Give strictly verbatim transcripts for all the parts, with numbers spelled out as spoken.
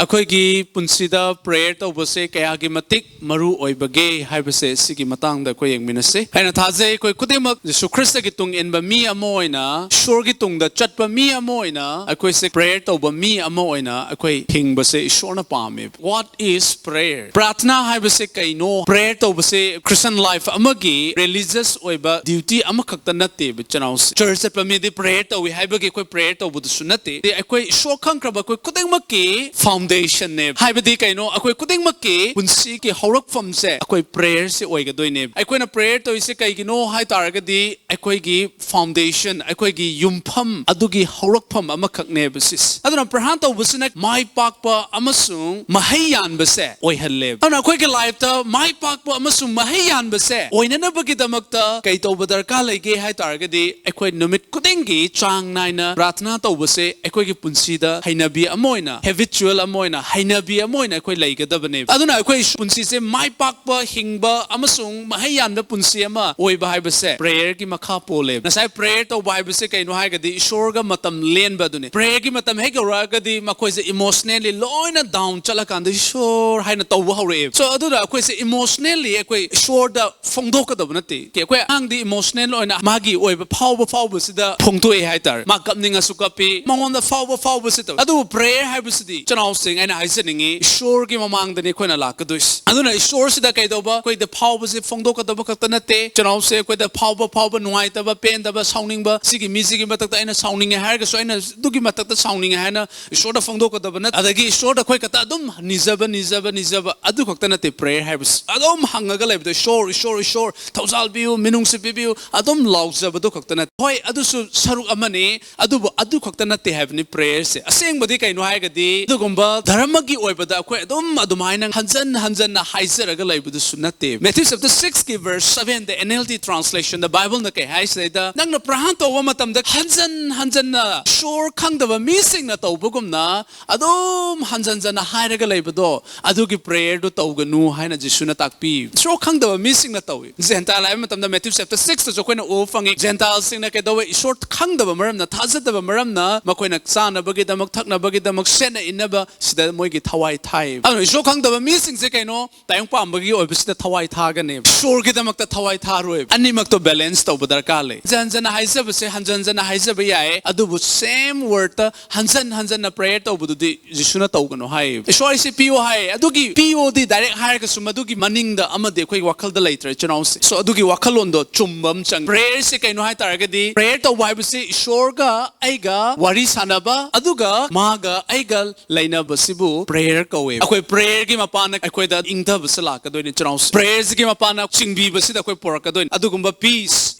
ꯑꯩꯈꯣꯏꯒꯤ ꯄꯨꯟꯁꯤꯗ prayer ꯇꯧꯕꯁꯦ ꯀꯌꯥꯒꯤ ꯃꯇꯤꯛ ꯃꯔꯨ ꯑꯣꯏꯕꯒꯦ ꯍꯥꯏꯕꯁꯦ ꯁꯤꯒꯤ ꯃꯇꯥꯡꯗ ꯑꯩꯈꯣꯏ ꯌꯦꯡꯃꯤꯟꯅꯁꯤ꯫ ꯑꯩꯅ ꯊꯥꯖꯩ ꯑꯩꯈꯣꯏ ꯈꯨꯗꯤꯡꯃꯛ ꯌꯤꯁꯨ ꯈ꯭ꯔꯤꯁꯇꯒꯤ ꯇꯨꯡ ꯏꯟꯕ ꯃꯤ ꯑꯃ ꯑꯣꯏꯅ, ꯏꯁꯣꯔꯒꯤ ꯇꯨꯡꯗ ꯆꯠꯄ ꯃꯤ ꯑꯃ ꯑꯣꯏꯅ, ꯑꯩꯈꯣꯏꯁꯦ prayer ꯇꯧꯕ ꯃꯤ ꯑꯃ ꯑꯣꯏꯅ ꯑꯩꯈꯣꯏ ꯍꯤꯡꯕꯁꯦ ꯏꯁꯣꯔꯅ ꯄꯥꯝꯃꯦꯕ꯫ What is prayer? ꯄ꯭ꯔꯥꯔꯊꯅꯥ ꯍꯥꯏꯕꯁꯦ ꯀꯩꯅꯣ? Prayer ꯇꯧꯕꯁꯦ Christian life ꯑꯃꯒꯤ religious ꯑꯣꯏꯕ duty ꯑꯃꯈꯛꯇ ꯅꯠꯇꯦꯕ, ꯏꯆꯤꯟ ꯏꯅꯥꯎꯁꯦ꯫ Church ꯆꯠꯄ ꯃꯤꯗꯤ prayer ꯇꯧꯏ ꯍꯥꯏꯕꯒꯤ ꯑꯩꯈꯣꯏ prayer ꯇꯧꯕꯗꯨꯁꯨ ꯅꯠꯇꯦ꯫ ꯑꯩꯈꯣꯏ ꯏꯁꯣꯔ ꯈꯪꯈ꯭ꯔꯕ ꯑꯩꯈꯣꯏ ꯈꯨꯗꯤꯡꯃꯛꯀꯤ foundationꯅꯦꯕ꯫ ꯍꯥꯏꯕꯗꯤ ꯀꯩꯅꯣ? ꯑꯩꯈꯣꯏ ꯈꯨꯗꯤꯡꯃꯛꯀꯤ ꯄꯨꯟꯁꯤꯒꯤ ꯍꯧꯔꯛꯐꯝꯁꯦ ꯑꯩꯈꯣꯏ prayerꯁꯦ ꯑꯣꯏꯒꯗꯣꯏꯅꯦꯕ꯫ ꯑꯩꯈꯣꯏꯅ prayer ꯇꯧꯔꯤꯁꯦ ꯀꯩꯒꯤꯅꯣ ꯍꯥꯏ ꯇꯥꯔꯒꯗꯤ, ꯑꯩꯈꯣꯏꯒꯤ foundation, ꯑꯩꯈꯣꯏꯒꯤ ꯌꯨꯝꯐꯝ ꯑꯗꯨꯒꯤ ꯍꯧꯔꯛꯐꯝ ꯑꯃꯈꯛꯅꯦꯕ ꯁꯤꯁꯦ꯫ ꯑꯗꯨꯅ ꯄ꯭ꯔꯍꯥꯟ ꯇꯧꯕꯁꯤꯅ ꯃꯥꯏ ꯄꯥꯛꯄ ꯑꯃꯁꯨꯡ ꯃꯍꯩ ꯌꯥꯟꯕꯁꯦ ꯑꯣꯏꯍꯜꯂꯦꯕ꯫ ꯑꯗꯨꯅ ꯑꯩꯈꯣꯏꯒꯤ lifeꯇ ꯃꯥꯏ ꯄꯥꯛꯄ ꯑꯃꯁꯨꯡ ꯃꯍꯩ ꯌꯥꯟꯕꯁꯦ ꯑꯣꯏꯅꯅꯕꯒꯤꯗꯃꯛꯇ ꯀꯩ ꯇꯧꯕ ꯗꯔꯀꯥꯔ ꯂꯩꯒꯦ ꯍꯥꯏ ꯇꯥꯔꯒꯗꯤ, ꯑꯩꯈꯣꯏ ꯅꯨꯃꯤꯠ ꯈꯨꯗꯤꯡꯒꯤ ꯆꯥꯡ ꯅꯥꯏꯅ ꯄ꯭ꯔꯥꯔꯊꯅꯥ ꯇꯧꯕꯁꯦ ꯑꯩꯈꯣꯏꯒꯤ ꯄꯨꯟꯁꯤꯗ ꯍꯩꯅꯕꯤ ꯑꯃ ꯑꯣꯏꯅ, habitual ꯑꯃ ꯑꯣꯏꯅ, ꯍꯩꯅꯕꯤ ꯑꯃ ꯑꯣꯏꯅ ꯑꯩꯈꯣꯏ ꯂꯩꯒꯗꯕꯅꯦꯕ꯫ ꯑꯗꯨꯅ ꯑꯩꯈꯣꯏ ꯄꯨꯟꯁꯤꯁꯦ ꯃꯥꯏ ꯄꯥꯛꯄ ꯍꯤꯡꯕ ꯑꯃꯁꯨꯡ ꯃꯍꯩ ꯌꯥꯟꯕ ꯄꯨꯟꯁꯤ ꯑꯃ ꯑꯣꯏꯕ ꯍꯥꯏꯕꯁꯦ prayerꯒꯤ ꯃꯈꯥ ꯄꯣꯜꯂꯦꯕ꯫ ꯉꯁꯥꯏ prayer ꯇꯧꯕ ꯍꯥꯏꯕꯁꯦ ꯀꯩꯅꯣ ꯍꯥꯏꯔꯒꯗꯤ ꯏꯁꯣꯔꯒ ꯃꯇꯝ ꯂꯦꯟꯕ ꯑꯗꯨꯅꯤ꯫ Prayerꯒꯤ ꯃꯇꯝ ꯍꯦꯛ ꯌꯧꯔꯛꯑꯒꯗꯤ ꯃꯈꯣꯏꯁꯦ emotionally ꯂꯣꯏꯅ down ꯆꯠꯂꯀꯥꯟꯗ ꯏꯁꯣꯔ ꯍꯥꯏꯅ ꯇꯧꯕ ꯍꯧꯔꯛꯑꯦꯕ꯫ So ꯑꯗꯨꯅ ꯑꯩꯈꯣꯏꯁꯦ emotionally ꯑꯩꯈꯣꯏ ꯏꯁꯣꯔꯗ ꯐꯣꯡꯗꯣꯛꯀꯗꯕ ꯅꯠꯇꯦ꯫ ꯑꯩꯈꯣꯏ ꯑꯉꯥꯡꯗꯤ emotional ꯑꯣꯏꯅ ꯃꯥꯒꯤ ꯑꯣꯏꯕ ꯐꯥꯎꯕ ꯐꯥꯎꯕꯁꯤꯗ ꯐꯣꯡꯗꯣꯛꯑꯦ ꯍꯥꯏꯇꯥꯔꯦ꯫ ꯃꯥ ꯀꯞꯅꯤꯡꯉꯁꯨ ꯀꯞꯄꯤ, ꯃꯉꯣꯟꯗ ꯐꯥꯎꯕ ꯐꯥꯎꯕꯁꯤ ꯇꯧꯏ꯫ ꯑꯗꯨꯕꯨ prayer ꯍꯥꯏꯕꯁꯤꯗꯤ, ꯏꯆꯤꯟ ꯏꯅꯥꯎꯁꯤꯡ, ꯑꯩꯅ ꯍꯥꯏꯖꯅꯤꯡꯉꯤ, ꯏꯁꯣꯔꯒꯤ ꯃꯃꯥꯡꯗꯅꯤ ꯑꯩꯈꯣꯏꯅ ꯂꯥꯛꯀꯗꯣꯏꯁꯤ꯫ ꯑꯗꯨꯅ ꯏꯁꯣꯔꯁꯤꯗ ꯀꯩꯗꯧꯕ? ꯑꯩꯈꯣꯏꯗ ꯐꯥꯎꯕꯁꯤ ꯐꯣꯡꯗꯣꯛꯀꯗꯕ ꯈꯛꯇ ꯅꯠꯇꯦ꯫ ꯏꯆꯤꯟ ꯏꯅꯥꯎꯁꯦ ꯑꯩꯈꯣꯏꯗ ꯐꯥꯎꯕ ꯐꯥꯎꯕ, ꯅꯨꯡꯉꯥꯏꯇꯕ, ꯄꯦꯟꯗꯕ, ꯁꯥꯎꯅꯤꯡꯕ, ꯁꯤꯒꯤ ꯃꯤꯁꯤꯒꯤ ꯃꯊꯛꯇ ꯑꯩꯅ ꯁꯥꯎꯅꯤꯡꯉꯦ ꯍꯥꯏꯔꯒꯁꯨ, ꯑꯩꯅ ꯑꯗꯨꯒꯤ ꯃꯊꯛꯇ ꯁꯥꯎꯅꯤꯡꯉꯦ ꯍꯥꯏꯅ ꯏꯁꯣꯔꯗ ꯐꯣꯡꯗꯣꯛꯀꯗꯕ ꯅꯠꯇꯦ꯫ ꯑꯗꯒꯤ ꯏꯁꯣꯔꯗ ꯑꯩꯈꯣꯏ ꯈꯛꯇ ꯑꯗꯨꯝ ꯅꯤꯖꯕ, ꯅꯤꯖꯕ, ꯅꯤꯖꯕ, ꯑꯗꯨ ꯈꯛꯇ ꯅꯠꯇꯦ prayer ꯍꯥꯏꯕꯁꯤ꯫ ꯑꯗꯨꯝ ꯍꯪꯉꯒ ꯂꯩꯕꯗꯣ, "ꯏꯁꯣꯔ, ꯏꯁꯣꯔ, ꯏꯁꯣꯔ, ꯊꯧꯖꯥꯜ ꯄꯤꯌꯨ, ꯃꯤꯅꯨꯡꯁꯤ ꯄꯤꯕꯤꯌꯨ", ꯑꯗꯨꯝ ꯂꯥꯎꯖꯕꯗꯨ ꯈꯛꯇ ꯅꯠꯇꯦ꯫ ꯍꯣꯏ, ꯑꯗꯨꯁꯨ ꯁꯔꯨꯛ ꯑꯃꯅꯤ, ꯑꯗꯨꯕꯨ ꯑꯗꯨ ꯈꯛꯇ ꯅꯠꯇꯦ ꯍꯥꯏꯕꯅꯤ prayerꯁꯦ꯫ ꯑꯁꯦꯡꯕꯗꯤ ꯀꯩꯅꯣ ꯍꯥꯏꯔꯒꯗꯤ, ꯑꯗꯨꯒꯨꯝꯕ ꯙꯔꯃꯒꯤ ꯑꯣꯏꯕꯗ ꯑꯩꯈꯣꯏ ꯑꯗꯨꯝ ꯑꯗꯨꯃꯥꯏꯅ ꯍꯟꯖꯟ ꯍꯟꯖꯟꯅ ꯍꯥꯏꯖꯔꯒ ꯂꯩꯕꯗꯨꯁꯨ ꯅꯠꯇꯦ꯫ Matthew chapter sixꯀꯤ verse sevenꯗ NLT translationꯗ Bibleꯅ ꯀꯩ ꯍꯥꯏ ꯁꯤꯗꯩꯗ, ꯅꯪꯅ ꯄ꯭ꯔꯥꯔꯊꯅꯥ ꯇꯧꯕ ꯃꯇꯝꯗ ꯍꯟꯖꯟ ꯍꯟꯖꯟꯅ ꯏꯁꯣꯔ ꯈꯪꯗꯕ ꯃꯤꯁꯤꯡꯅ ꯇꯧꯕꯒꯨꯝꯅ ꯑꯗꯨꯝ ꯍꯟꯖꯟ ꯍꯟꯖꯟꯅ ꯍꯥꯏꯔꯒ ꯂꯩꯕꯗꯣ, ꯑꯗꯨꯒꯤ prayerꯗꯨ ꯇꯧꯒꯅꯨ ꯍꯥꯏꯅ ꯖꯤꯁꯨꯅ ꯇꯥꯛꯄꯤ꯫ ꯏꯁꯣꯔ ꯈꯪꯗꯕ ꯃꯤꯁꯤꯡꯅ ꯇꯧꯏ꯫ Gentile ꯍꯥꯏꯕ ꯃꯇꯝꯗ Matthew chapter sixꯇꯁꯨ ꯑꯩꯈꯣꯏꯅ ꯎꯕ ꯐꯪꯉꯤ꯫ Gentileꯁꯤꯡꯅ ꯀꯩꯗꯧꯋꯦ? ꯏꯁꯣꯔ ꯈꯪꯗꯕ ꯃꯔꯝꯅ, ꯊꯥꯖꯗꯕ ꯃꯔꯝꯅ ꯃꯈꯣꯏꯅ ꯆꯥꯅꯕꯒꯤꯗꯃꯛ, ꯊꯛꯅꯕꯒꯤꯗꯃꯛ, ꯁꯦꯠꯅ ꯏꯟꯅꯕ ꯁꯤꯗ ꯃꯣꯏꯒꯤ ꯊꯋꯥꯏ ꯊꯥꯏ꯫ ꯑꯗꯨꯅ ꯏꯁꯣꯔ ꯈꯪꯗꯕ ꯃꯤꯁꯤꯡꯁꯦ ꯀꯩꯅꯣ, ꯇꯥꯏꯕꯪ ꯄꯥꯝꯕꯒꯤ ꯑꯣꯏꯕꯁꯤꯗ ꯊꯋꯥꯏ ꯊꯥꯒꯅꯦꯕ, ꯏꯁꯣꯔꯒꯤꯗꯃꯛꯇ ꯊꯋꯥꯏ ꯊꯥꯔꯣꯏꯕ꯫ ꯑꯅꯤꯃꯛꯇꯣ ꯕꯦꯂꯦꯟꯁ ꯇꯧꯕ ꯗꯔꯀꯥꯔ ꯂꯩ꯫ ꯍꯟꯖꯟ ꯍꯟꯖꯟꯅ ꯍꯥꯏꯖꯕꯁꯦ ꯍꯟꯖꯟ ꯍꯟꯖꯟꯅ ꯍꯥꯏꯖꯕ ꯌꯥꯏ, ꯑꯗꯨꯕꯨ ꯁꯦꯝ ꯋꯥꯔꯗꯇ ꯍꯟꯖꯟ ꯍꯟꯖꯟꯅ ꯄ꯭ꯔꯦꯌꯔ ꯇꯧꯕꯗꯨꯗꯤ ꯖꯤꯁꯨꯅ ꯇꯧꯒꯅꯨ ꯍꯥꯏꯌꯦꯕ꯫ ꯏꯁꯣꯔ, ꯑꯩꯁꯦ ꯄꯤꯌꯣ ꯍꯥꯏ, ꯑꯗꯨꯒꯤ ꯄꯤꯌꯣꯗꯤ ꯗꯥꯏꯔꯦꯛ ꯍꯥꯏꯔꯒꯁꯨ ꯃꯗꯨꯒꯤ ꯃꯅꯤꯡꯗ ꯑꯃꯗꯤ ꯑꯩꯈꯣꯏꯒꯤ ꯋꯥꯈꯜꯗ ꯂꯩꯇ꯭ꯔꯦ, ꯏꯆꯤꯟ ꯏꯅꯥꯎꯁꯦ꯫ ꯁꯣ ꯑꯗꯨꯒꯤ ꯋꯥꯈꯜꯂꯣꯟꯗꯣ ꯆꯨꯝꯕ ꯑꯃ ꯆꯪꯉꯤ꯫ ꯄ꯭ꯔꯦꯌꯔꯁꯦ ꯀꯩꯅꯣ ꯍꯥꯏ ꯇꯥꯔꯒꯗꯤ, ꯄ꯭ꯔꯦꯌꯔ ꯇꯧꯕ ꯍꯥꯏꯕꯁꯤ ꯏꯁꯣꯔꯒ ꯑꯩꯒ ꯋꯥꯔꯤ ꯁꯥꯟꯅꯕ, ꯑꯗꯨꯒ ꯃꯥꯒ ꯑꯩꯒ ꯂꯩꯅꯕꯁꯤꯕꯨ ꯄ꯭ꯔꯦꯌꯔ ꯀꯧꯋꯦ꯫ ꯑꯩꯈꯣꯏ ꯄ꯭ꯔꯦꯌꯔꯒꯤ ꯃꯄꯥꯟꯅ ꯑꯩꯈꯣꯏꯗ ꯏꯪꯊꯕꯁꯨ ꯂꯥꯛꯀꯗꯣꯏꯅꯤ, ꯏꯆꯤꯟ ꯏꯅꯥꯎꯁꯦ꯫ ꯄ꯭ꯔꯦꯌꯔꯁꯤꯒꯤ ꯃꯄꯥꯟꯅ ꯆꯤꯡꯕꯤꯕꯁꯤꯗ ꯑꯩꯈꯣꯏ ꯄꯨꯔꯛꯀꯗꯣꯏꯅꯤ꯫ ꯑꯗꯨꯒꯨꯝꯕ ꯄꯤꯁ,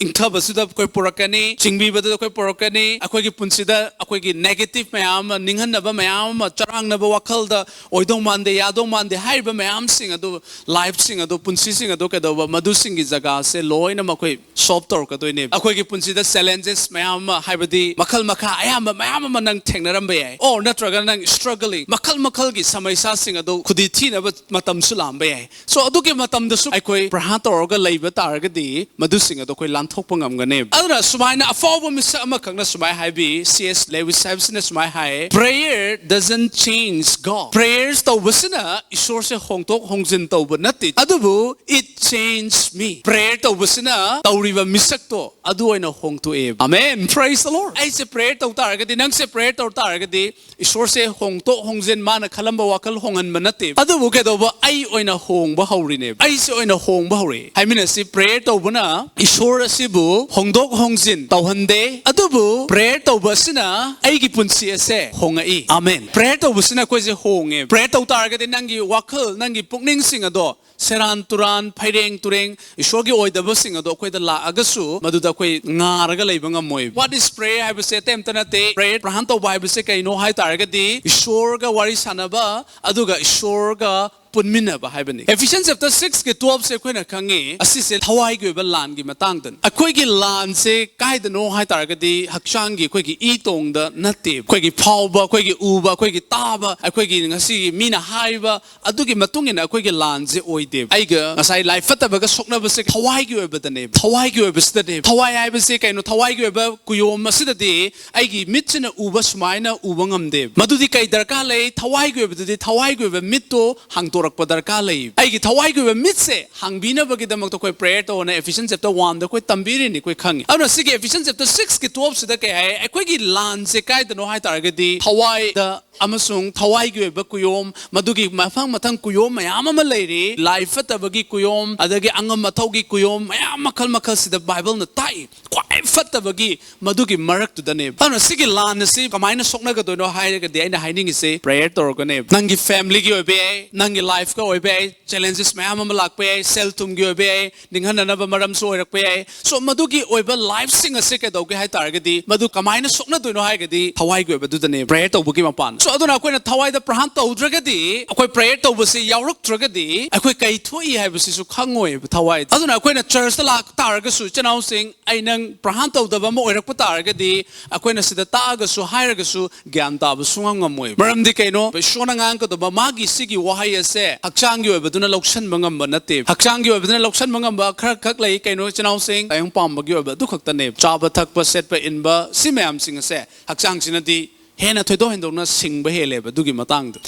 ꯏꯪꯊꯕꯁꯤꯗ ꯑꯩꯈꯣꯏ ꯄꯨꯔꯛꯀꯅꯤ, ꯆꯤꯡꯕꯤꯕꯗꯨꯗ ꯑꯩꯈꯣꯏ ꯄꯨꯔꯛꯀꯅꯤ꯫ ꯑꯩꯈꯣꯏꯒꯤ ꯄꯨꯟꯁꯤꯗ ꯑꯩꯈꯣꯏꯒꯤ ꯅꯦꯒꯦꯇꯤꯚ ꯃꯌꯥꯝ ꯑꯃ, ꯅꯤꯡꯍꯟꯅꯕ ꯃꯌꯥꯝ ꯑꯃ, ꯆꯔꯥꯡꯅꯕ ꯋꯥꯈꯜꯗ ꯑꯣꯏꯗꯧ ꯃꯥꯟꯗꯦ, ꯌꯥꯗꯧ ꯃꯥꯟꯗꯦ ꯍꯥꯏꯔꯤꯕ ꯃꯌꯥꯝꯁꯤꯡ ꯑꯗꯨ, ꯂꯥꯏꯐꯁꯤꯡ ꯑꯗꯨ, ꯄꯨꯟꯁꯤꯁꯤꯡ ꯑꯗꯨ ꯀꯩꯗꯧꯕ, ꯃꯗꯨꯁꯤꯡꯒꯤ ꯖꯒꯥꯁꯦ ꯂꯣꯏꯅꯃꯛ ꯑꯩꯈꯣꯏ ꯁꯣꯜꯕ ꯇꯧꯔꯛꯀꯗꯣꯏꯅꯦꯕ꯫ ꯑꯩꯈꯣꯏꯒꯤ ꯄꯨꯟꯁꯤꯗ ꯆꯦꯂꯦꯟꯖꯦꯁ ꯃꯌꯥꯝ ꯑꯃ, ꯍꯥꯏꯕꯗꯤ ꯃꯈꯜ ꯃꯈꯥ ꯑꯌꯥꯝꯕ ꯃꯌꯥꯝ ꯑꯃ ꯅꯪ ꯊꯦꯡꯅꯔꯝꯕ ꯌꯥꯏ, ꯑꯣꯔ ꯅꯠꯇ꯭ꯔꯒ ꯅꯪ ꯁ꯭ꯇ꯭ꯔꯒꯂꯤꯡ, ꯃꯈꯜ ꯃꯈꯜꯒꯤ ꯁꯃꯩꯁꯥꯁꯤꯡ ꯑꯗꯨ ꯈꯨꯗꯤ ꯊꯤꯅꯕ ꯃꯇꯝꯁꯨ ꯂꯥꯛꯑꯝꯕ ꯌꯥꯏ꯫ ꯁꯣ ꯑꯗꯨꯒꯤ ꯃꯇꯝꯗꯁꯨ ꯑꯩꯈꯣꯏ ꯄ꯭ꯔꯥꯔꯊꯅꯥ ꯇꯧꯔꯒ ꯂꯩꯕ ꯇꯥꯔꯒꯗꯤ ꯃꯗꯨꯁꯤꯡ ꯑꯗꯣ ꯑꯩꯈꯣꯏ ꯂꯥꯟꯊꯣꯛꯄ ꯉꯝꯒꯅꯦꯕ꯫ ꯑꯗꯨꯅ ꯁꯨꯃꯥꯏꯅ ꯑꯐꯥꯎꯕ ꯃꯤꯁꯛ ꯑꯃꯈꯛꯅ ꯁꯨꯃꯥꯏ ꯍꯥꯏꯕꯤ, ꯁꯤ ꯑꯦꯁ ꯂꯦꯋꯤꯁ ꯍꯥꯏꯕꯁꯤꯅ ꯁꯨꯃꯥꯏ ꯍꯥꯏ, "Prayer doesn't change God." Prayers ꯇꯧꯕꯁꯤꯅ ꯏꯁꯣꯔꯁꯦ ꯍꯣꯡꯗꯣꯛ ꯍꯣꯡꯖꯤꯟ ꯇꯧꯕ ꯅꯠꯇꯦ, ꯑꯗꯨꯕꯨ "It changed me." ꯄ꯭ꯔꯦꯌꯔ ꯇꯧꯕꯁꯤꯅ ꯇꯧꯔꯤꯕ ꯃꯤꯁꯛꯇꯣ ꯑꯗꯨ ꯑꯣꯏꯅ ꯍꯣꯡꯗꯣꯛꯑꯦꯕ꯫ ꯑꯃꯦꯟ꯫ Praise the Lord. ꯑꯩꯁꯦ ꯄ꯭ꯔꯦꯌꯔ ꯇꯧ ꯇꯥꯔꯒꯗꯤ, ꯅꯪꯁꯦ ꯄ꯭ꯔꯦꯌꯔ ꯇꯧ ꯇꯥꯔꯒꯗꯤ, ꯏꯁꯣꯔꯁꯦ ꯍꯣꯡꯗꯣꯛ ꯍꯣꯡꯖꯤꯟ, ꯃꯥꯅ ꯈꯜꯂꯝꯕ ꯋꯥꯈꯜ ꯍꯣꯡꯍꯟꯕ ꯅꯠꯇꯦ, ꯑꯗꯨꯕꯨ ꯀꯩꯗꯧꯕ, ꯑꯩ ꯑꯣꯏꯅ ꯍꯣꯡꯕ ꯍꯧꯔꯤꯅꯦꯕ꯫ ꯑꯩꯁꯦ ꯑꯣꯏꯅ ꯍꯣꯡꯕ ꯍꯧꯔꯦ꯫ ꯍꯥꯏꯃꯤꯟꯅꯁꯤ, ꯄ꯭ꯔꯦꯌꯔ ꯇꯧꯕꯅ ꯏꯁꯣꯔ ꯑꯁꯤꯕꯨ ꯍꯣꯡꯗꯣꯛ ꯍꯣꯡꯖꯤꯟ ꯇꯧꯍꯟꯗꯦ, ꯑꯗꯨꯕꯨ ꯄ꯭ꯔꯦꯌꯔ ꯇꯧꯕ ꯑꯁꯤꯅ ꯑꯩꯒꯤ ꯄꯨꯟꯁꯤ ꯑꯁꯦ ꯍꯣꯡꯉꯛꯏ꯫ ꯑꯃꯦꯟ꯫ ꯄ꯭ꯔꯦꯌꯔ ꯇꯧꯕꯁꯤꯅ ꯑꯩꯈꯣꯏꯁꯦ ꯍꯣꯡꯉꯦ꯫ ꯄ꯭ꯔꯦꯌꯔ ꯇꯧ ꯇꯥꯔꯒꯗꯤ ꯅꯪꯒꯤ ꯋꯥꯈꯜ, ꯅꯪꯒꯤ ꯄꯨꯛꯅꯤꯡꯁꯤꯡ ꯑꯗꯣ ꯁꯦꯔꯥꯟ ꯇꯨꯔꯥꯟ, ꯐꯩꯔꯦꯡ ꯇꯨꯔꯦꯡ, ꯏꯁꯣꯔꯒꯤ ꯑꯣꯏꯗꯕꯁꯤꯡ ꯑꯗꯣ ꯑꯩꯈꯣꯏꯗ ꯂꯥꯛꯑꯒꯁꯨ ꯃꯗꯨꯗ ꯑꯩꯈꯣꯏ ꯉꯥꯔꯒ ꯂꯩꯕ ꯉꯝꯃꯣꯏ꯫ What is prayer ꯍꯥꯏꯕꯁꯦ ꯑꯇꯩ ꯑꯝꯇ ꯅꯠꯇꯦ꯫ ꯄ꯭ꯔꯦꯌꯔ, ꯄ꯭ꯔꯥꯔꯊꯅꯥ ꯇꯧꯕ ꯍꯥꯏꯕꯁꯦ ꯀꯩꯅꯣ ꯍꯥꯏ ꯇꯥꯔꯒꯗꯤ, ꯏꯁꯣꯔꯒ ꯋꯥꯔꯤ ꯁꯥꯟꯅꯕ, ꯑꯗꯨꯒ ꯏꯁꯣꯔꯒ ꯄꯨꯟꯃꯤꯟꯅꯕ ꯍꯥꯏꯕꯅꯤ꯫ Ephesians chapter six ꯀꯤ twelve ꯁꯦ ꯑꯩꯈꯣꯏꯅ ꯈꯪꯉꯤ, ꯑꯁꯤꯁꯦ ꯊꯋꯥꯏꯒꯤ ꯑꯣꯏꯕ ꯂꯥꯟꯒꯤ ꯃꯇꯥꯡꯗꯅꯤ꯫ ꯑꯩꯈꯣꯏꯒꯤ ꯂꯥꯟꯁꯦ ꯀꯥꯏꯗꯅꯣ ꯍꯥꯏ ꯇꯥꯔꯒꯗꯤ ꯍꯛꯆꯥꯡꯒꯤ ꯑꯩꯈꯣꯏꯒꯤ ꯏ ꯇꯣꯡꯗ ꯅꯠꯇꯦ꯫ ꯑꯩꯈꯣꯏꯒꯤ ꯐꯥꯎꯕ, ꯑꯩꯈꯣꯏꯒꯤ ꯎꯕ, ꯑꯩꯈꯣꯏꯒꯤ ꯇꯥꯕ, ꯑꯩꯈꯣꯏꯒꯤ ꯉꯁꯤꯒꯤ ꯃꯤꯅ ꯍꯥꯏꯕ, ꯑꯗꯨꯒꯤ ꯃꯇꯨꯡ ꯏꯟꯅ ꯑꯩꯈꯣꯏꯒꯤ ꯂꯥꯟꯁꯦ ꯑꯣꯏꯗꯦꯕ꯫ ꯑꯩꯒ ꯉꯁꯥꯏ ꯂꯥꯏ ꯐꯠꯇꯕꯒ ꯁꯣꯛꯅꯕꯁꯦ ꯊꯋꯥꯏꯒꯤ ꯑꯣꯏꯕꯗꯅꯦꯕ꯫ ꯊꯋꯥꯏꯒꯤ ꯑꯣꯏꯕꯁꯤꯗꯅꯦꯕ꯫ ꯊꯋꯥꯏ ꯍꯥꯏꯕꯁꯦ ꯀꯩꯅꯣ? ꯊꯋꯥꯏꯒꯤ ꯑꯣꯏꯕ ꯀꯨꯌꯣꯝ ꯑꯁꯤꯗꯗꯤ ꯑꯩꯒꯤ ꯃꯤꯠꯁꯤꯅ ꯎꯕ ꯁꯨꯃꯥꯏꯅ ꯎꯕ ꯉꯝꯗꯦꯕ꯫ ꯃꯗꯨꯗꯤ ꯀꯩ ꯗꯔꯀꯥꯔ ꯂꯩ? ꯊꯋꯥꯏꯒꯤ ꯑꯣꯏꯕꯗꯨꯗꯤ ꯊꯋꯥꯏꯒꯤ ꯑꯣꯏꯕ ꯃꯤꯠꯇꯣ ꯍꯥꯡꯗꯣꯔꯛꯄ ꯗꯔꯀꯥꯔ ꯂꯩ꯫ ꯑꯩꯒꯤ ꯊꯋꯥꯏꯒꯤ ꯑꯣꯏꯕ ꯃꯤꯠꯁꯦ ꯍꯥꯡꯕꯤꯅꯕꯒꯤꯗꯃꯛꯇ ꯑꯩꯈꯣꯏ prayer ꯇꯧꯑꯣꯅ Ephesians chapter one ꯗ ꯑꯩꯈꯣꯏ ꯇꯝꯕꯤꯔꯤꯅꯤ, ꯑꯩꯈꯣꯏ ꯈꯪꯉꯤ꯫ ꯑꯗꯨꯅ ꯁꯤꯒꯤ Ephesians chapter six ꯀꯤ twelve ꯁꯤꯗ ꯀꯩ ꯍꯥꯏ? ꯑꯩꯈꯣꯏꯒꯤ ꯂꯥꯟꯁꯦ ꯀꯥꯏꯗꯅꯣ ꯍꯥꯏ ꯇꯥꯔꯒꯗꯤ ꯊꯋꯥꯏꯗ ꯑꯃꯁꯨꯡ ꯊꯋꯥꯏꯒꯤ ꯑꯣꯏꯕ ꯀꯨꯌꯣꯝ, ꯃꯗꯨꯒꯤ ꯃꯊꯪ ꯃꯊꯪ ꯀꯨꯌꯣꯝ ꯃꯌꯥꯝ ꯑꯃ ꯂꯩꯔꯤ꯫ ꯂꯥꯏ ꯐꯠꯇꯕꯒꯤ ꯀꯨꯌꯣꯝ, ꯑꯗꯒꯤ ꯑꯉꯝ ꯑꯊꯧꯒꯤ ꯀꯨꯌꯣꯝ, ꯃꯌꯥꯝ ꯃꯈꯜ ꯃꯈꯜꯁꯤꯗ ꯕꯥꯏꯕꯜꯅ ꯇꯥꯛꯏ꯫ ꯈ꯭ꯋꯥꯏ ꯐꯠꯇꯕꯒꯤ ꯃꯗꯨꯒꯤ ꯃꯔꯛꯇꯨꯗꯅꯦ꯫ ꯑꯗꯨꯅ ꯁꯤꯒꯤ ꯂꯥꯟ ꯑꯁꯤ ꯀꯃꯥꯏꯅ ꯁꯣꯛꯅꯒꯗꯣꯏꯅꯣ ꯍꯥꯏꯔꯒꯗꯤ ꯑꯩꯅ ꯍꯥꯏꯅꯤꯡꯉꯤꯁꯦ prayer ꯇꯧꯔꯒꯅꯦ꯫ ꯅꯪꯒꯤ family ꯒꯤ ꯑꯣꯏꯕ ꯌꯥꯏ, ꯅꯪꯒꯤ life ꯀ ꯑꯣꯏꯕ ꯌꯥꯏ, challenges ꯃꯌꯥꯝ ꯑꯃ ꯂꯥꯛꯄ ꯌꯥꯏ, ꯁꯦꯜ ꯊꯨꯝꯒꯤ ꯑꯣꯏꯕ ꯌꯥꯏ, ꯅꯤꯡꯍꯟꯅꯅꯕ ꯃꯔꯝꯁꯨ ꯑꯣꯏꯔꯛꯄ ꯌꯥꯏ꯫ So ꯃꯗꯨꯒꯤ ꯑꯣꯏꯕ life ꯁꯤꯡ ꯑꯁꯦ ꯀꯩꯗꯧꯒꯦ ꯍꯥꯏ ꯇꯥꯔꯒꯗꯤ, ꯃꯗꯨ ꯀꯃꯥꯏꯅ ꯁꯣꯛꯅꯗꯣꯏꯅꯣ ꯍꯥꯏꯔꯒꯗꯤ ꯊꯋꯥꯏꯒꯤ ꯑꯣꯏꯕꯗꯨꯗꯅꯦ prayer ꯇꯧꯕꯒꯤ ꯃꯄꯥꯟ꯫ So ꯑꯗꯨꯅ ꯑꯩꯈꯣꯏꯅ ꯊꯋꯥꯏꯗ ꯄ꯭ꯔꯍꯥꯟ ꯇꯧꯗ꯭ꯔꯒꯗꯤ, ꯑꯩꯈꯣꯏ prayer ꯇꯧꯕꯁꯤ ꯌꯥꯎꯔꯛꯇ꯭ꯔꯒꯗꯤ ꯑꯩꯈꯣꯏ ꯀꯩ ꯊꯣꯛꯏ ꯍꯥꯏꯕꯁꯤꯁꯨ ꯈꯪꯉꯣꯏꯕ ꯊꯋꯥꯏꯗ꯫ ꯑꯗꯨꯅ ꯑꯩꯈꯣꯏꯅ church ꯇ ꯂꯥꯛ ꯇꯥꯔꯒꯁꯨ, ꯏꯆꯤꯟ ꯏꯅꯥꯎꯁꯤꯡ, ꯑꯩ ꯅꯪ ꯄ꯭ꯔꯍꯥꯟ ꯇꯧꯗꯕ ꯑꯃ ꯑꯣꯏꯔꯛꯄ ꯇꯥꯔꯒꯗꯤ ꯑꯩꯈꯣꯏꯅ ꯁꯤꯗ ꯇꯥꯛꯑꯒꯁꯨ ꯍꯥꯏꯔꯒꯁꯨ ꯒ꯭ꯌꯥꯟ ꯇꯥꯕ ꯁꯨꯡꯉꯝ ꯉꯝꯃꯣꯏ꯫ ꯃꯔꯝꯗꯤ ꯀꯩꯅꯣ? ꯏꯁꯣꯔꯅ ꯉꯥꯡꯒꯗꯕ ꯃꯥꯒꯤ ꯁꯤꯒꯤ ꯋꯥꯍꯩ ꯑꯁꯦ ꯍꯛꯆꯥꯡꯒꯤ ꯑꯣꯏꯕꯗꯨꯅ ꯂꯧꯁꯟꯕ ꯉꯝꯕ ꯅꯠꯇꯦ꯫ ꯍꯛꯆꯥꯡꯒꯤ ꯑꯣꯏꯕꯗꯨꯅ ꯂꯧꯁꯟꯕ ꯉꯝꯕ ꯈꯔ ꯈꯛ ꯂꯩ꯫ ꯀꯩꯅꯣ? ꯏꯆꯤꯟ ꯏꯅꯥꯎꯁꯤꯡ, ꯇꯥꯏꯕꯪ ꯄꯥꯟꯕꯒꯤ ꯑꯣꯏꯕ ꯑꯗꯨ ꯈꯛꯇꯅꯦ꯫ ꯆꯥꯕ ꯊꯛꯄ ꯁꯦꯠꯄ ꯏꯟꯕ ꯁꯤ ꯃꯌꯥꯝꯁꯤꯡ ꯑꯁꯦ ꯍꯛꯆꯥꯡꯁꯤꯅꯗꯤ ꯍꯦꯟꯅ ꯊꯣꯏꯗꯣꯛ ꯍꯦꯟꯗꯣꯛꯅ ꯁꯤꯡꯕ ꯍꯦꯜꯂꯦꯕ꯫ ꯑꯗꯨꯒꯤ ꯃꯇꯥꯡꯗ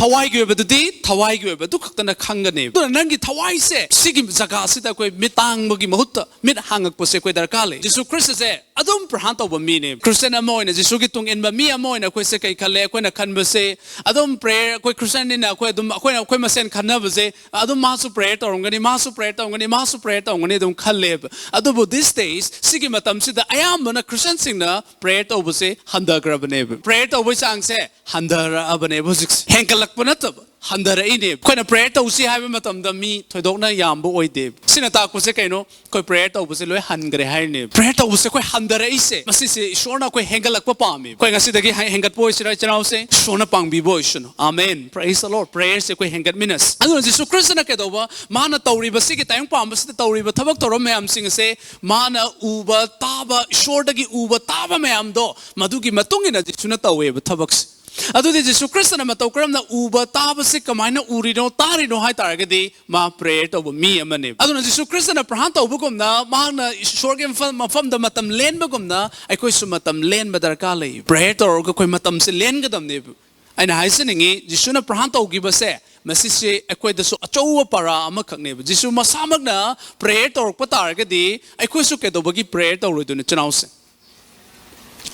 ꯊꯋꯥꯏꯒꯤ ꯑꯣꯏꯕꯗꯨꯗꯤ ꯊꯋꯥꯏꯒꯤ ꯑꯣꯏꯕ ꯑꯗꯨ ꯈꯛꯇꯅ ꯈꯪꯒꯅꯦꯕ꯫ ꯑꯗꯨꯅ ꯅꯪꯒꯤ ꯊꯋꯥꯏꯁꯦ ꯁꯤꯒꯤ ꯖꯒꯥꯁꯤꯗ ꯑꯩꯈꯣꯏ ꯃꯤꯠ ꯇꯥꯡꯕꯒꯤ ꯃꯍꯨꯠꯇ ꯃꯤꯠ ꯍꯥꯡꯉꯛꯄꯁꯦ ꯑꯩꯈꯣꯏ ꯗꯔꯀꯥꯔ ꯂꯩ꯫ ꯖꯤꯁꯨ ꯈ꯭ꯔꯤꯁꯇꯁꯦ ꯑꯗꯨꯝ ꯄ꯭ꯔꯍꯥꯟ ꯇꯧꯕ ꯃꯤꯅꯦ꯫ ꯈ꯭ꯔꯤꯁꯇꯤꯌꯥꯟ ꯑꯃ ꯑꯣꯏꯅ, ꯖꯤꯁꯨꯒꯤ ꯇꯨꯡ ꯏꯟꯕ ꯃꯤ ꯑꯃ ꯑꯣꯏꯅ ꯑꯩꯈꯣꯏꯁꯦ ꯀꯩ ꯈꯜꯂꯦ? ꯑꯩꯈꯣꯏꯅ ꯈꯟꯕꯁꯦ ꯑꯗꯨꯝ prayer, ꯑꯩꯈꯣꯏ ꯈ꯭ꯔꯤꯁꯇꯤꯌꯥꯟꯅꯤꯅ ꯑꯩꯈꯣꯏ ꯑꯗꯨꯝ, ꯑꯩꯈꯣꯏꯅ ꯑꯩꯈꯣꯏ ꯃꯁꯦꯟ ꯈꯟꯅꯕꯁꯦ ꯑꯗꯨꯝ ꯃꯥꯁꯨ prayer ꯇꯧꯔꯝꯒꯅꯤ, ꯃꯥꯁꯨ prayer ꯇꯧꯔꯝꯒꯅꯤ, ꯃꯥꯁꯨ prayer ꯇꯧꯔꯝꯒꯅꯤ ꯑꯗꯨꯝ ꯈꯜꯂꯦꯕ꯫ ꯑꯗꯨꯕꯨ these days ꯁꯤꯒꯤ ꯃꯇꯝꯁꯤꯗ ꯑꯌꯥꯝꯕꯅ ꯈ꯭ꯔꯤꯁꯇꯤꯌꯥꯟꯁꯤꯡꯅ prayer ꯇꯧꯕꯁꯦ ꯍꯟꯊꯈ꯭ꯔꯕꯅꯦꯕ꯫ Prayer ꯇꯧꯕꯒꯤ ꯆꯥꯡꯁꯦ ꯍꯟꯊꯔꯛꯑꯕꯅꯦꯕ ꯍꯧꯖꯤꯛꯁꯦ, ꯍꯦꯟꯒꯠꯂꯛꯄ ꯅꯠꯇꯕ꯫ ꯍꯟꯊꯔꯛꯏꯅꯦ꯫ ꯑꯩꯈꯣꯏꯅ ꯄ꯭ꯔꯦꯌꯔ ꯇꯧꯁꯤ ꯍꯥꯏꯕ ꯃꯇꯝꯗ ꯃꯤ ꯊꯣꯏꯗꯣꯛꯅ ꯌꯥꯝꯕ ꯑꯣꯏꯗꯦ꯫ ꯁꯤꯅ ꯇꯥꯛꯄꯁꯦ ꯀꯩꯅꯣ? ꯑꯩꯈꯣꯏ ꯄ꯭ꯔꯦꯌꯔ ꯇꯧꯕꯁꯦ ꯂꯣꯏ ꯍꯟꯈ꯭ꯔꯦ ꯍꯥꯏꯔꯤꯅꯦ꯫ ꯄ꯭ꯔꯦꯌꯔ ꯇꯧꯕꯁꯦ ꯑꯩꯈꯣꯏ ꯍꯟꯊꯔꯛꯏꯁꯦ, ꯃꯁꯤꯁꯦ ꯏꯁꯣꯔꯅ ꯑꯩꯈꯣꯏ ꯍꯦꯟꯒꯠꯂꯛꯄ ꯄꯥꯝꯃꯤ꯫ ꯑꯩꯈꯣꯏ ꯉꯁꯤꯗꯒꯤ ꯍꯦ-, ꯍꯦꯟꯒꯠꯄ ꯑꯣꯏꯁꯤꯔꯥ, ꯏꯆꯤꯟ ꯏꯅꯥꯎꯁꯦ? ꯏꯁꯣꯔꯅ ꯄꯥꯡꯕꯤꯕ ꯑꯣꯏꯁꯅꯨ꯫ ꯑꯃꯦꯟ꯫ Praise the Lord꯫ ꯄ꯭ꯔꯦꯌꯔꯁꯦ ꯑꯩꯈꯣꯏ ꯍꯦꯟꯒꯠꯃꯤꯟꯅꯁꯤ꯫ ꯑꯗꯨꯅ ꯖꯤꯁꯨ ꯈ꯭ꯔꯤꯁꯇꯅ ꯀꯩꯗꯧꯕ? ꯃꯥꯅ ꯇꯧꯔꯤꯕꯁꯤꯒꯤ, ꯇꯥꯏꯕꯪ ꯄꯥꯟꯕꯁꯤꯗ ꯇꯧꯔꯤꯕ ꯊꯕꯛ ꯊꯧꯔꯝ ꯃꯌꯥꯝꯁꯤꯡ ꯑꯁꯦ, ꯃꯥꯅ ꯎꯕ ꯇꯥꯕ, ꯏꯁꯣꯔꯗꯒꯤ ꯎꯕ ꯇꯥꯕ ꯃꯌꯥꯝꯗꯣ, ꯃꯗꯨꯒꯤ ꯃꯇꯨꯡ ꯏꯟꯅ ꯖꯤꯁꯨꯅ ꯇꯧꯋꯦꯕ ꯊꯕꯛꯁꯦ꯫ ꯑꯗꯨꯗꯤ ꯖꯤꯁꯨ ꯈ꯭ꯔꯤꯁꯇꯅ ꯃꯇꯧ ꯀꯔꯝꯅ ꯎꯕ ꯇꯥꯕꯁꯤ ꯀꯃꯥꯏꯅ ꯎꯔꯤꯅꯣ, ꯇꯥꯔꯤꯅꯣ ꯍꯥꯏ ꯇꯥꯔꯒꯗꯤ, ꯃꯥ ꯄ꯭ꯔꯦꯌꯔ ꯇꯧꯕ ꯃꯤ ꯑꯃꯅꯦꯕ꯫ ꯑꯗꯨꯅ ꯖꯤꯁꯨ ꯈ꯭ꯔꯤꯁꯇꯅ ꯄ꯭ꯔꯥꯔꯊꯅꯥ ꯇꯧꯕꯒꯨꯝꯅ, ꯃꯍꯥꯛꯅ ꯏꯁꯣꯔꯒꯤ ꯃꯐꯝ, ꯃꯐꯝꯗ ꯃꯇꯝ ꯂꯦꯟꯕꯒꯨꯝꯅ, ꯑꯩꯈꯣꯏꯁꯨ ꯃꯇꯝ ꯂꯦꯟꯕ ꯗꯔꯀꯥꯔ ꯂꯩ꯫ ꯄ꯭ꯔꯦꯌꯔ ꯇꯧꯔꯒ ꯑꯩꯈꯣꯏ ꯃꯇꯝꯁꯦ ꯂꯦꯟꯒꯗꯕꯅꯦꯕ꯫ ꯑꯩꯅ ꯍꯥꯏꯖꯅꯤꯡꯉꯤ, ꯖꯤꯁꯨꯅ ꯄ꯭ꯔꯥꯔꯊꯅꯥ ꯇꯧꯈꯤꯕꯁꯦ, ꯃꯁꯤꯁꯦ ꯑꯩꯈꯣꯏꯗꯁꯨ ꯑꯆꯧꯕ ꯄꯔꯥ ꯑꯃꯈꯛꯅꯦꯕ꯫ ꯖꯤꯁꯨ ꯃꯁꯥꯃꯛꯅ ꯄ꯭ꯔꯦꯌꯔ ꯇꯧꯔꯛꯄ ꯇꯥꯔꯒꯗꯤ, ꯑꯩꯈꯣꯏꯁꯨ ꯀꯩꯗꯧꯕꯒꯤ ꯄ꯭ꯔꯦꯌꯔ ꯇꯧꯔꯣꯏꯗꯣꯏꯅꯣ, ꯏꯆꯤꯟ ꯏꯅꯥꯎꯁꯦ?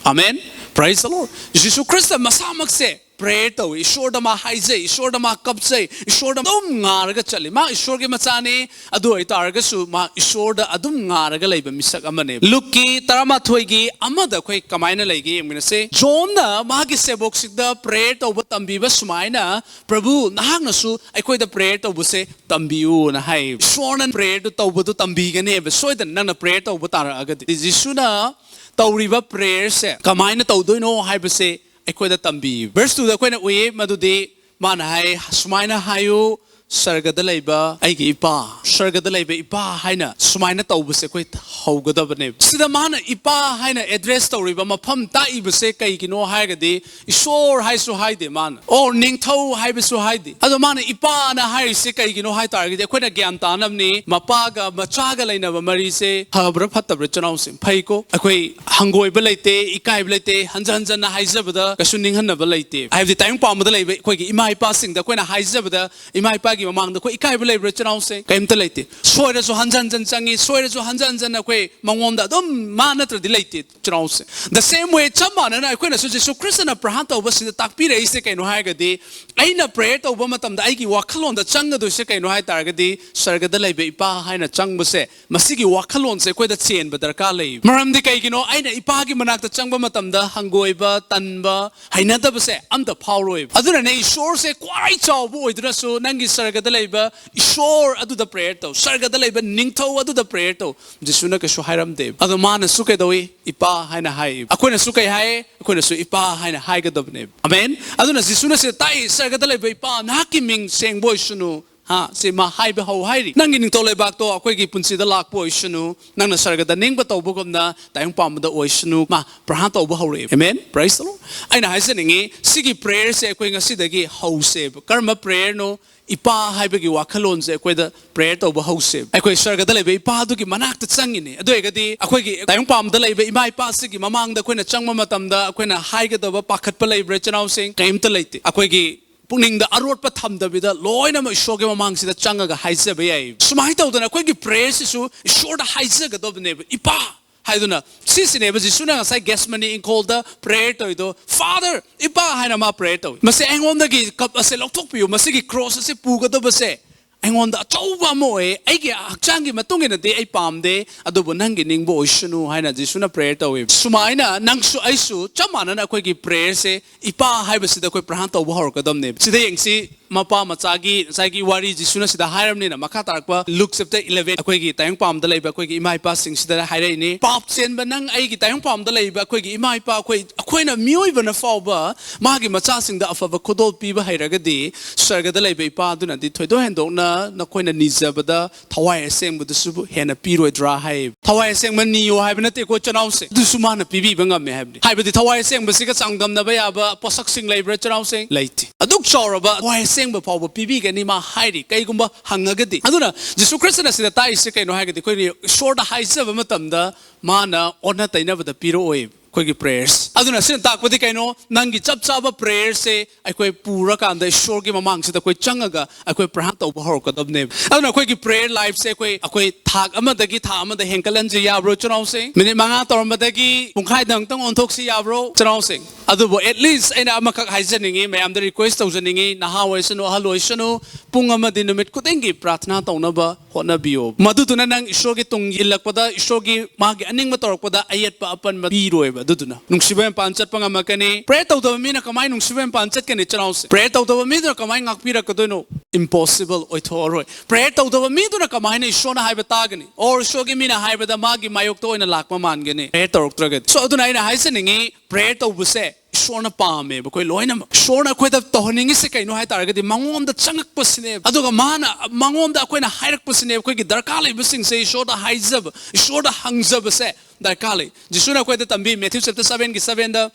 Amen. Praise the Lord꯫ Jesus Christ ꯃꯁꯥꯃꯛꯁꯦ ꯄ꯭ꯔꯦꯌꯔ ꯇꯧꯏ, ꯏꯁꯣꯔꯗ ꯃꯥ ꯍꯥꯏꯖꯩ, ꯏꯁꯣꯔꯗ ꯃꯥ ꯀꯞꯆꯩ, ꯏꯁꯣꯔꯗ ꯑꯗꯨꯝ ꯉꯥꯔꯒ ꯆꯠꯂꯤ꯫ ꯃꯥ ꯏꯁꯣꯔꯒꯤ ꯃꯆꯥꯅꯤ, ꯑꯗꯨ ꯑꯣꯏꯇꯥꯔꯒꯁꯨ ꯃꯥ ꯏꯁꯣꯔꯗ ꯑꯗꯨꯝ ꯉꯥꯔꯒ ꯂꯩꯕ ꯃꯤꯁꯛ ꯑꯃꯅꯦ꯫ ꯂꯨꯛꯀꯤ ꯇꯔꯥꯃꯥꯊꯣꯏꯒꯤ ꯑꯃꯗ ꯑꯩꯈꯣꯏ ꯀꯃꯥꯏꯅ ꯂꯩꯒꯦ ꯌꯦꯡꯃꯤꯟꯅꯁꯦ꯫ ꯖꯣꯟꯅ ꯃꯥꯒꯤ ꯁꯦꯕꯣꯛꯁꯤꯡꯗ ꯄ꯭ꯔꯦꯌꯔ ꯇꯧꯕ ꯇꯝꯕꯤꯕ ꯁꯨꯃꯥꯏꯅ, "ꯄ꯭ꯔꯚꯨ, ꯅꯍꯥꯛꯅꯁꯨ ꯑꯩꯈꯣꯏꯗ ꯄ꯭ꯔꯦꯌꯔ ꯇꯧꯕꯁꯦ ꯇꯝꯕꯤꯌꯨꯅ" ꯍꯥꯏ꯫ ꯏꯁꯣꯔꯅ ꯄ꯭ꯔꯦꯌꯔꯗꯨ ꯇꯧꯕꯗꯨ ꯇꯝꯕꯤꯒꯅꯦꯕ, ꯁꯣꯏꯗꯅ ꯅꯪꯅ ꯄ꯭ꯔꯦꯌꯔ ꯇꯧꯕ ꯇꯥꯔꯛꯑꯒꯗꯤ꯫ ꯖꯤꯁꯨꯅ ꯇꯧꯔꯤꯕ ꯄ꯭ꯔꯦꯌꯔꯁꯦ ꯀꯃꯥꯏꯅ ꯇꯧꯗꯣꯏꯅꯣ ꯍꯥꯏꯕꯁꯦ ꯑꯩꯈꯣꯏꯗ ꯇꯝꯕꯤ꯫ Verse two ꯗ ꯑꯩꯈꯣꯏꯅ ꯎꯏ, ꯃꯗꯨꯗꯤ ꯃꯥꯅ ꯍꯥꯏ, "ꯁꯨꯃꯥꯏꯅ ꯍꯥꯏꯌꯨ, ꯁꯔꯒꯗ ꯂꯩꯕ ꯑꯩꯒꯤ ꯏꯄꯥ, ꯁꯔꯒꯗ ꯂꯩꯕ ꯏꯄꯥ" ꯍꯥꯏꯅ ꯁꯨꯃꯥꯏꯅ ꯇꯧꯕꯁꯦ ꯑꯩꯈꯣꯏ ꯍꯧꯒꯗꯕꯅꯦꯕ꯫ ꯁꯤꯗ ꯃꯥꯅ ꯏꯄꯥ ꯍꯥꯏꯅ ꯑꯦꯗ꯭ꯔꯦꯁ ꯇꯧꯔꯤꯕ ꯃꯐꯝ ꯇꯥꯛꯏꯕꯁꯦ ꯀꯩꯒꯤꯅꯣ ꯍꯥꯏꯔꯒꯗꯤ, ꯏꯁꯣꯔ ꯍꯥꯏꯁꯨ ꯍꯥꯏꯗꯦ ꯃꯥꯅ, ꯑꯣ, ꯅꯤꯡꯊꯧ ꯍꯥꯏꯕꯁꯨ ꯍꯥꯏꯗꯦ꯫ ꯑꯗꯣ ꯃꯥꯅ ꯏꯄꯥꯅ ꯍꯥꯏꯔꯤꯁꯦ ꯀꯩꯒꯤꯅꯣ ꯍꯥꯏ ꯇꯥꯔꯒꯗꯤ, ꯑꯩꯈꯣꯏꯅ ꯒ꯭ꯌꯥꯟ ꯇꯥꯅꯕꯅꯤ, ꯃꯄꯥꯒ ꯃꯆꯥꯒ ꯂꯩꯅꯕ ꯃꯔꯤꯁꯦ ꯐꯕ꯭ꯔꯥ ꯐꯠꯇꯕ꯭ꯔꯥ, ꯏꯆꯤꯟ ꯏꯅꯥꯎꯁꯤꯡ? ꯐꯩꯀꯣ꯫ ꯑꯩꯈꯣꯏ ꯍꯪꯒꯣꯏꯕ ꯂꯩꯇꯦ, ꯏꯀꯥꯏꯕ ꯂꯩꯇꯦ, ꯍꯟꯖꯟ ꯍꯟꯖꯟꯅ ꯍꯥꯏꯖꯕꯗ ꯀꯩꯁꯨ ꯅꯤꯡꯍꯟꯅꯕ ꯂꯩꯇꯦ꯫ ꯍꯥꯏꯕꯗꯤ ꯇꯥꯏꯕꯪ ꯄꯥꯟꯕꯗ ꯂꯩꯕ ꯑꯩꯈꯣꯏꯒꯤ ꯏꯃꯥ ꯏꯄꯥꯁꯤꯡꯗ ꯑꯩꯈꯣꯏꯅ ꯍꯥꯏꯖꯕꯗ, ꯏꯃꯥ ꯏꯄꯥꯒꯤ ꯃꯃꯥꯡꯗ ꯑꯩꯈꯣꯏ ꯏꯀꯥꯏꯕ ꯂꯩꯕ꯭ꯔꯥ, ꯏꯆꯤꯟ ꯏꯅꯥꯎꯁꯦ? ꯀꯩꯝꯇ ꯂꯩꯇꯦ꯫ ꯁꯣꯏꯔꯁꯨ ꯍꯟꯖꯟ ꯍꯟꯖꯟ ꯆꯪꯉꯤ, ꯁꯣꯏꯔꯁꯨ ꯍꯟꯖꯟ ꯍꯟꯖꯟ ꯑꯩꯈꯣꯏ ꯃꯉꯣꯟꯗ ꯑꯗꯨꯝ, ꯃꯥ ꯅꯠꯇ꯭ꯔꯗꯤ ꯂꯩꯇꯦ, ꯏꯆꯤꯟ ꯏꯅꯥꯎꯁꯦ꯫ The same way, ꯆꯞ ꯃꯥꯟꯅꯅ ꯑꯩꯈꯣꯏꯅꯁꯨ ꯖꯤꯁꯨ ꯈ꯭ꯔꯤꯁꯇꯅ ꯄ꯭ꯔꯍꯥꯟ ꯇꯧꯕꯁꯤꯗ ꯇꯥꯛꯄꯤꯔꯛꯏꯁꯦ ꯀꯩꯅꯣ ꯍꯥꯏꯔꯒꯗꯤ, ꯑꯩꯅ ꯄ꯭ꯔꯦꯌꯔ ꯇꯧꯕ ꯃꯇꯝꯗ ꯑꯩꯒꯤ ꯋꯥꯈꯜꯂꯣꯟꯗ ꯆꯪꯒꯗꯣꯏꯁꯦ ꯀꯩꯅꯣ ꯍꯥꯏ ꯇꯥꯔꯒꯗꯤ, ꯁꯔꯒꯗ ꯂꯩꯕ ꯏꯄꯥ ꯍꯥꯏꯅ ꯆꯪꯕꯁꯦ, ꯃꯁꯤꯒꯤ ꯋꯥꯈꯜꯂꯣꯟꯁꯦ ꯑꯩꯈꯣꯏꯗ ꯆꯦꯟꯕ ꯗꯔꯀꯥꯔ ꯂꯩ꯫ ꯃꯔꯝꯗꯤ ꯀꯩꯒꯤꯅꯣ? ꯑꯩꯅ ꯏꯄꯥꯒꯤ ꯃꯅꯥꯛꯇ ꯆꯪꯕ ꯃꯇꯝꯗ ꯍꯪꯒꯣꯏꯕ, ꯇꯟꯕ, ꯍꯩꯅꯗꯕꯁꯦ ꯑꯝꯇ ꯐꯥꯎꯔꯣꯏꯕ꯫ ꯑꯗꯨꯅꯅꯦ, ꯏꯁꯣꯔꯁꯦ ꯈ꯭ꯋꯥꯏ ꯆꯥꯎꯕ ꯑꯣꯏꯗꯨꯅꯁꯨ, ꯅꯪꯒꯤ ꯁꯔꯒꯗ ꯂꯩꯕ ꯏꯁꯣꯔ ꯑꯗꯨꯗ ꯄ꯭ꯔꯦꯌꯔ ꯇꯧ, ꯁꯔꯒꯗ ꯂꯩꯕ ꯅꯤꯡꯊꯧ ꯑꯗꯨꯗ ꯄ꯭ꯔꯦꯌꯔ ꯇꯧ꯫ ꯖꯤꯁꯨꯅ ꯀꯩꯁꯨ ꯍꯥꯏꯔꯝꯗꯦꯕ꯫ ꯑꯗꯣ ꯃꯥꯅꯁꯨ ꯀꯩꯗꯧꯏ? ꯏꯄꯥ ꯍꯥꯏꯅ ꯍꯥꯏ꯫ ꯑꯩꯈꯣꯏꯅꯁꯨ ꯀꯩ ꯍꯥꯏ? ꯑꯩꯈꯣꯏꯅꯁꯨ ꯏꯄꯥ ꯍꯥꯏꯅ ꯍꯥꯏꯒꯗꯕꯅꯦꯕ꯫ ꯑꯃꯦꯟ꯫ ꯑꯗꯨꯅ ꯖꯤꯁꯨꯅ ꯁꯤꯗ ꯇꯥꯛꯏ, "ꯁꯔꯒꯗ ꯂꯩꯕ ꯏꯄꯥ, ꯅꯍꯥꯛꯀꯤ ꯃꯤꯡ ꯁꯦꯡꯕ ꯑꯣꯏꯁꯅꯨ", ꯍꯥ, ꯁꯤ ꯃꯥ ꯍꯥꯏꯕ ꯍꯧ ꯍꯥꯏꯔꯤ꯫ "ꯅꯪꯒꯤ ꯅꯤꯡꯊꯧ ꯂꯩꯕꯥꯛꯇꯣ ꯑꯩꯈꯣꯏꯒꯤ ꯄꯨꯟꯁꯤꯗ ꯂꯥꯛꯄ ꯑꯣꯏꯁꯅꯨ, ꯅꯪꯅ ꯁꯔꯒꯗ ꯅꯤꯡꯕ ꯇꯧꯕꯒꯨꯝꯅ ꯇꯥꯏꯕꯪ ꯄꯥꯟꯕꯗ ꯑꯣꯏꯁꯅꯨ", ꯃꯥ ꯄ꯭ꯔꯍꯥꯟ ꯇꯧꯕ ꯍꯧꯔꯛꯑꯦ꯫ ꯑꯃꯦꯟ꯫ Praise the Lord꯫ ꯑꯩꯅ ꯍꯥꯏꯖꯅꯤꯡꯉꯤ, ꯁꯤꯒꯤ ꯄ꯭ꯔꯦꯌꯔꯁꯦ ꯑꯩꯈꯣꯏ ꯉꯁꯤꯗꯒꯤ ꯍꯧꯁꯦꯕ꯫ ꯀꯔꯝꯕ ꯄ꯭ꯔꯦꯌꯔꯅꯣ? ꯏꯄꯥ ꯍꯥꯏꯕꯒꯤ ꯋꯥꯈꯜꯂꯣꯟꯁꯦ ꯑꯩꯈꯣꯏꯗ ꯄ꯭ꯔꯦꯌꯔ ꯇꯧꯕ ꯍꯧꯁꯦꯕ꯫ ꯑꯩꯈꯣꯏ ꯁꯔꯒꯗ ꯂꯩꯕ ꯏꯄꯥꯗꯨꯒꯤ ꯃꯅꯥꯛꯇ ꯆꯪꯉꯤꯅꯦ꯫ ꯑꯗꯨ ꯑꯣꯏꯔꯒꯗꯤ ꯑꯩꯈꯣꯏꯒꯤ ꯇꯥꯏꯕꯪ ꯄꯥꯟꯕꯗ ꯂꯩꯕ ꯏꯃꯥ ꯏꯄꯥꯁꯤꯒꯤ ꯃꯃꯥꯡꯗ ꯑꯩꯈꯣꯏꯅ ꯆꯪꯕ ꯃꯇꯝꯗ ꯑꯩꯈꯣꯏꯅ ꯍꯥꯏꯒꯗꯕ, ꯄꯥꯈꯠꯄ ꯂꯩꯕ꯭ꯔꯥ, ꯏꯆꯤꯟ ꯏꯅꯥꯎꯁꯤꯡ? ꯀꯔꯤꯝꯇ ꯂꯩꯇꯦ꯫ ꯑꯩꯈꯣꯏꯒꯤ ꯄꯨꯛꯅꯤꯡꯗ ꯑꯔꯣꯠꯄ ꯊꯝꯗꯕꯤꯗ ꯂꯣꯏꯅꯃꯛ ꯏꯁꯣꯔꯒꯤ ꯃꯃꯥꯡꯁꯤꯗ ꯆꯪꯉꯒ ꯍꯥꯏꯖꯕ ꯌꯥꯏ꯫ ꯁꯨꯃꯥꯏꯅ ꯇꯧꯗꯅ ꯑꯩꯈꯣꯏꯒꯤ ꯄ꯭ꯔꯦꯌꯔꯁꯤꯁꯨ ꯏꯁꯣꯔꯗ ꯍꯥꯏꯖꯒꯗꯕꯅꯦꯕ, "ꯏꯄꯥ" ꯍꯥꯏꯗꯨꯅ꯫ ꯁꯤꯁꯤꯅꯦꯕ ꯖꯤꯁꯨꯅ ꯉꯁꯥꯏ ꯒꯦꯁꯃꯅꯤ ꯏꯪꯈꯣꯜꯗ ꯄ꯭ꯔꯦꯌꯔ ꯇꯧꯔꯤꯗꯣ, "Father, ꯏꯄꯥ" ꯍꯥꯏꯅ ꯃꯥ ꯄ꯭ꯔꯦꯌꯔ ꯇꯧꯏ꯫ "ꯃꯁꯤ ꯑꯩꯉꯣꯟꯗꯒꯤ ꯀꯞ ꯑꯁꯦ ꯂꯧꯊꯣꯛꯄꯤꯌꯨ, ꯃꯁꯤꯒꯤ ꯀ꯭ꯔꯣꯁ ꯑꯁꯦ ꯄꯨꯒꯗꯕꯁꯦ ꯑꯩꯉꯣꯟꯗ ꯑꯆꯧꯕ ꯑꯃ ꯑꯣꯏ, ꯑꯩꯒꯤ ꯍꯛꯆꯥꯡꯒꯤ ꯃꯇꯨꯡ ꯏꯟꯅꯗꯤ ꯑꯩ ꯄꯥꯝꯗꯦ, ꯑꯗꯨꯕꯨ ꯅꯪꯒꯤ ꯅꯤꯡꯕ ꯑꯣꯏꯁꯅꯨ" ꯍꯥꯏꯅ ꯖꯤꯁꯨꯅ ꯄ꯭ꯔꯦꯌꯔ ꯇꯧꯏ꯫ ꯁꯨꯃꯥꯏꯅ ꯅꯪꯁꯨ ꯑꯩꯁꯨ ꯆꯞ ꯃꯥꯟꯅꯅ ꯑꯩꯈꯣꯏꯒꯤ ꯄ꯭ꯔꯦꯌꯔꯁꯦ ꯏꯄꯥ ꯍꯥꯏꯕꯁꯤꯗ ꯑꯩꯈꯣꯏ ꯄ꯭ꯔꯍꯥꯟ ꯇꯧꯕ ꯍꯧꯔꯛꯀꯗꯕꯅꯦꯕ꯫ ꯁꯤꯗ ꯌꯦꯡꯁꯤ, ꯃꯄꯥ ꯃꯆꯥꯒꯤ ꯉꯁꯥꯏꯒꯤ ꯋꯥꯔꯤ ꯖꯤꯁꯨꯅ ꯁꯤꯗ ꯍꯥꯏꯔꯕꯅꯤꯅ, ꯃꯈꯥ ꯇꯥꯔꯛꯄ ꯂꯨꯛ ꯆꯦꯞꯇꯔ ꯏꯂꯦꯚꯦꯟ, ꯑꯩꯈꯣꯏꯒꯤ ꯇꯥꯏꯕꯪꯄꯥꯟꯗ ꯂꯩꯕ ꯑꯩꯈꯣꯏꯒꯤ ꯏꯃꯥ ꯏꯄꯥꯁꯤꯡꯁꯤꯗ ꯍꯥꯏꯔꯛꯏꯅꯤ, "ꯄꯥꯞ ꯆꯦꯟꯕ ꯅꯪ ꯑꯩꯒꯤ ꯇꯥꯏꯕꯪꯄꯥꯟꯗ ꯂꯩꯕ ꯑꯩꯈꯣꯏꯒꯤ ꯏꯃꯥ ꯏꯄꯥ, ꯑꯩꯈꯣꯏ, ꯑꯩꯈꯣꯏꯅ ꯃꯤꯑꯣꯏꯕꯅ ꯐꯥꯎꯕ ꯃꯥꯒꯤ ꯃꯆꯥꯁꯤꯡꯗ ꯑꯐꯕ ꯈꯨꯗꯣꯜ ꯄꯤꯕ ꯍꯩꯔꯒꯗꯤ, ꯁꯔꯒꯗ ꯂꯩꯕ ꯏꯄꯥ ꯑꯗꯨꯅꯗꯤ ꯊꯣꯏꯗꯣꯛ ꯍꯦꯟꯗꯣꯛꯅ ꯅꯈꯣꯏꯅ ꯅꯤꯖꯕꯗ ꯊꯋꯥꯏ ꯑꯁꯦꯡꯕꯗꯨꯁꯨ ꯍꯦꯟꯅ ꯄꯤꯔꯣꯏꯗ꯭ꯔꯥ?" ꯍꯥꯏ꯫ ꯊꯋꯥꯏ ꯑꯁꯦꯡꯕ ꯅꯤꯌꯣ ꯍꯥꯏꯕ ꯅꯠꯇꯦꯀꯣ, ꯏꯆꯤꯟ ꯏꯅꯥꯎꯁꯦ, ꯑꯗꯨꯁꯨ ꯃꯥꯅ ꯄꯤꯕꯤꯕ ꯉꯝꯃꯦ ꯍꯥꯏꯕꯅꯤ꯫ ꯍꯥꯏꯕꯗꯤ ꯊꯋꯥꯏ ꯑꯁꯦꯡꯕꯁꯤꯒ ꯆꯥꯡꯗꯝꯅꯕ ꯌꯥꯕ ꯄꯣꯠꯁꯛꯁꯤꯡ ꯂꯩꯕ꯭ꯔꯥ, ꯏꯆꯤꯟ ꯏꯅꯥꯎꯁꯤꯡ? ꯂꯩꯇꯦ꯫ ꯑꯗꯨꯛ ꯆꯥꯎꯔꯕ ꯊꯋꯥꯏ ꯑꯁꯦꯡꯕ ꯐꯥꯎꯕ ꯄꯤꯕꯤꯒꯅꯤ ꯃꯥ ꯍꯥꯏꯔꯤ, ꯀꯩꯒꯨꯝꯕ ꯍꯪꯉꯒꯗꯤ꯫ ꯑꯗꯨꯅ ꯖꯤꯁꯨ ꯈ꯭ꯔꯤꯁꯇꯅ ꯁꯤꯗ ꯇꯥꯛꯏꯁꯦ ꯀꯩꯅꯣ ꯍꯥꯏꯔꯒꯗꯤ, ꯑꯩꯈꯣꯏꯅ ꯏꯁꯣꯔꯗ ꯍꯥꯏꯖꯕ ꯃꯇꯝꯗ ꯃꯥꯅ ꯑꯣꯟꯅ ꯇꯩꯅꯕꯗ ꯄꯤꯔꯛꯑꯣꯏ꯫ ꯑꯩꯈꯣꯏꯒꯤ prayers. ꯑꯗꯨꯅ ꯁꯤꯅ ꯇꯥꯛꯄꯗꯤ ꯀꯩꯅꯣ? ꯅꯪꯒꯤ ꯆꯞ ꯆꯥꯕ prayerꯁꯦ ꯑꯩꯈꯣꯏ ꯄꯨꯔꯀꯥꯟꯗ ꯏꯁꯣꯔꯒꯤ ꯃꯃꯥꯡꯁꯤꯗ ꯑꯩꯈꯣꯏ ꯆꯪꯉꯒ ꯑꯩꯈꯣꯏ ꯄ꯭ꯔꯥꯊꯅꯥ ꯇꯧꯕ ꯍꯧꯔꯛꯀꯗꯕꯅꯦꯕ꯫ ꯑꯗꯨꯅ ꯑꯩꯈꯣꯏꯒꯤ prayer lifeꯁꯦ ꯑꯩꯈꯣꯏ ꯑꯩꯈꯣꯏ ꯊꯥꯛ ꯑꯃꯗꯒꯤ ꯊꯥꯛ ꯑꯃꯗ ꯍꯦꯟꯒꯠꯍꯟꯁꯤ ꯌꯥꯕ꯭ꯔꯣ, ꯏꯆꯤꯟ ꯏꯅꯥꯎꯁꯤꯡ? ꯃꯤꯅꯤꯠ ꯃꯉꯥ ꯇꯧꯔꯝꯕꯗꯒꯤ ꯄꯨꯡꯈꯥꯏꯗ ꯑꯃꯨꯛꯇꯪ ꯑꯣꯟꯊꯣꯛꯁꯤ ꯌꯥꯕ꯭ꯔꯣ, ꯏꯆꯤꯟ ꯏꯅꯥꯎꯁꯤꯡ? ꯑꯗꯨꯕꯨ at least ꯑꯩꯅ ꯑꯃꯈꯛ ꯍꯥꯏꯖꯅꯤꯡꯉꯤ, ꯃꯌꯥꯝꯗ request ꯇꯧꯖꯅꯤꯡꯉꯤ, ꯅꯍꯥ ꯑꯣꯏꯁꯅꯨ, ꯑꯍꯜ ꯑꯣꯏꯁꯅꯨ, ꯄꯨꯡ ꯑꯃꯗꯤ ꯅꯨꯃꯤꯠ ꯈꯨꯗꯤꯡꯒꯤ ꯄ꯭ꯔꯥꯊꯅꯥ ꯇꯧꯅꯕ ꯍꯣꯠꯅꯕꯤꯌꯣ꯫ ꯃꯗꯨꯗꯨꯅ ꯅꯪ ꯏꯁꯣꯔꯒꯤ ꯇꯨꯡ ꯏꯜꯂꯛꯄꯗ, ꯏꯁꯣꯔꯒꯤ ꯃꯥꯒꯤ ꯑꯅꯤꯡꯕ ꯇꯧꯔꯛꯄꯗ ꯑꯌꯦꯠꯄ ꯑꯄꯟꯕ ꯄꯤꯔꯣꯏꯕ꯫ ꯑꯗꯨꯗꯨꯅ ꯅꯨꯡꯁꯤꯕ ꯃꯄꯥꯟ ꯆꯠꯄ ꯉꯝꯃꯛꯀꯅꯤ꯫ Prayer ꯇꯧꯗꯕ ꯃꯤꯅ ꯀꯃꯥꯏꯅ ꯅꯨꯡꯁꯤꯕ ꯃꯄꯥꯟ ꯆꯠꯀꯅꯤ, ꯏꯆꯤꯟ ꯏꯅꯥꯎꯁꯦ? Prayer ꯇꯧꯗꯕ ꯃꯤꯗꯨꯅ ꯀꯃꯥꯏꯅ ꯉꯥꯛꯄꯤꯔꯛꯀꯗꯣꯏꯅꯣ? Impossible, ꯑꯣꯏꯊꯣꯛꯑꯔꯣꯏ꯫ Prayer ꯇꯧꯗꯕ ꯃꯤꯗꯨꯅ ꯀꯃꯥꯏꯅ ꯏꯁꯣꯔꯅ ꯍꯥꯏꯕ ꯇꯥꯒꯅꯤ? Or ꯏꯁꯣꯔꯒꯤ ꯃꯤꯅ ꯍꯥꯏꯕꯗ ꯃꯥꯒꯤ ꯃꯥꯌꯣꯛꯇ ꯑꯣꯏꯅ ꯂꯥꯛꯄ ꯃꯥꯟꯒꯅꯤ, prayer ꯇꯧꯔꯛꯇ꯭ꯔꯒꯗꯤ? So ꯑꯗꯨꯅ ꯑꯩꯅ ꯍꯥꯏꯖꯅꯤꯡꯉꯤ, prayer ꯇꯧꯕꯁꯦ ꯏꯁꯣꯔꯅ ꯄꯥꯝꯃꯦꯕ, ꯑꯩꯈꯣꯏ ꯂꯣꯏꯅꯃꯛ꯫ ꯏꯁꯣꯔꯅ ꯑꯩꯈꯣꯏꯗ ꯇꯧꯍꯟꯅꯤꯡꯉꯤꯁꯦ ꯀꯩꯅꯣ ꯍꯥꯏ ꯇꯥꯔꯒꯗꯤ, ꯃꯉꯣꯟꯗ ꯆꯪꯉꯛꯄꯁꯤꯅꯦꯕ꯫ ꯑꯗꯨꯒ ꯃꯥꯅ, ꯃꯉꯣꯟꯗ ꯑꯩꯈꯣꯏꯅ ꯍꯥꯏꯔꯛꯄꯁꯤꯅꯦꯕ꯫ ꯑꯩꯈꯣꯏꯒꯤ ꯗꯔꯀꯥꯔ ꯂꯩꯕꯁꯤꯡꯁꯦ ꯏꯁꯣꯔꯗ ꯍꯥꯏꯖꯕ, ꯏꯁꯣꯔꯗ ꯍꯪꯖꯕꯁꯦ ꯗꯔꯀꯥꯔ ꯂꯩ꯫ ꯖꯤꯁꯨꯅ ꯑꯩꯈꯣꯏꯗ ꯇꯝꯕꯤ, Matthew chapter sevenꯒꯤ sevenꯗ,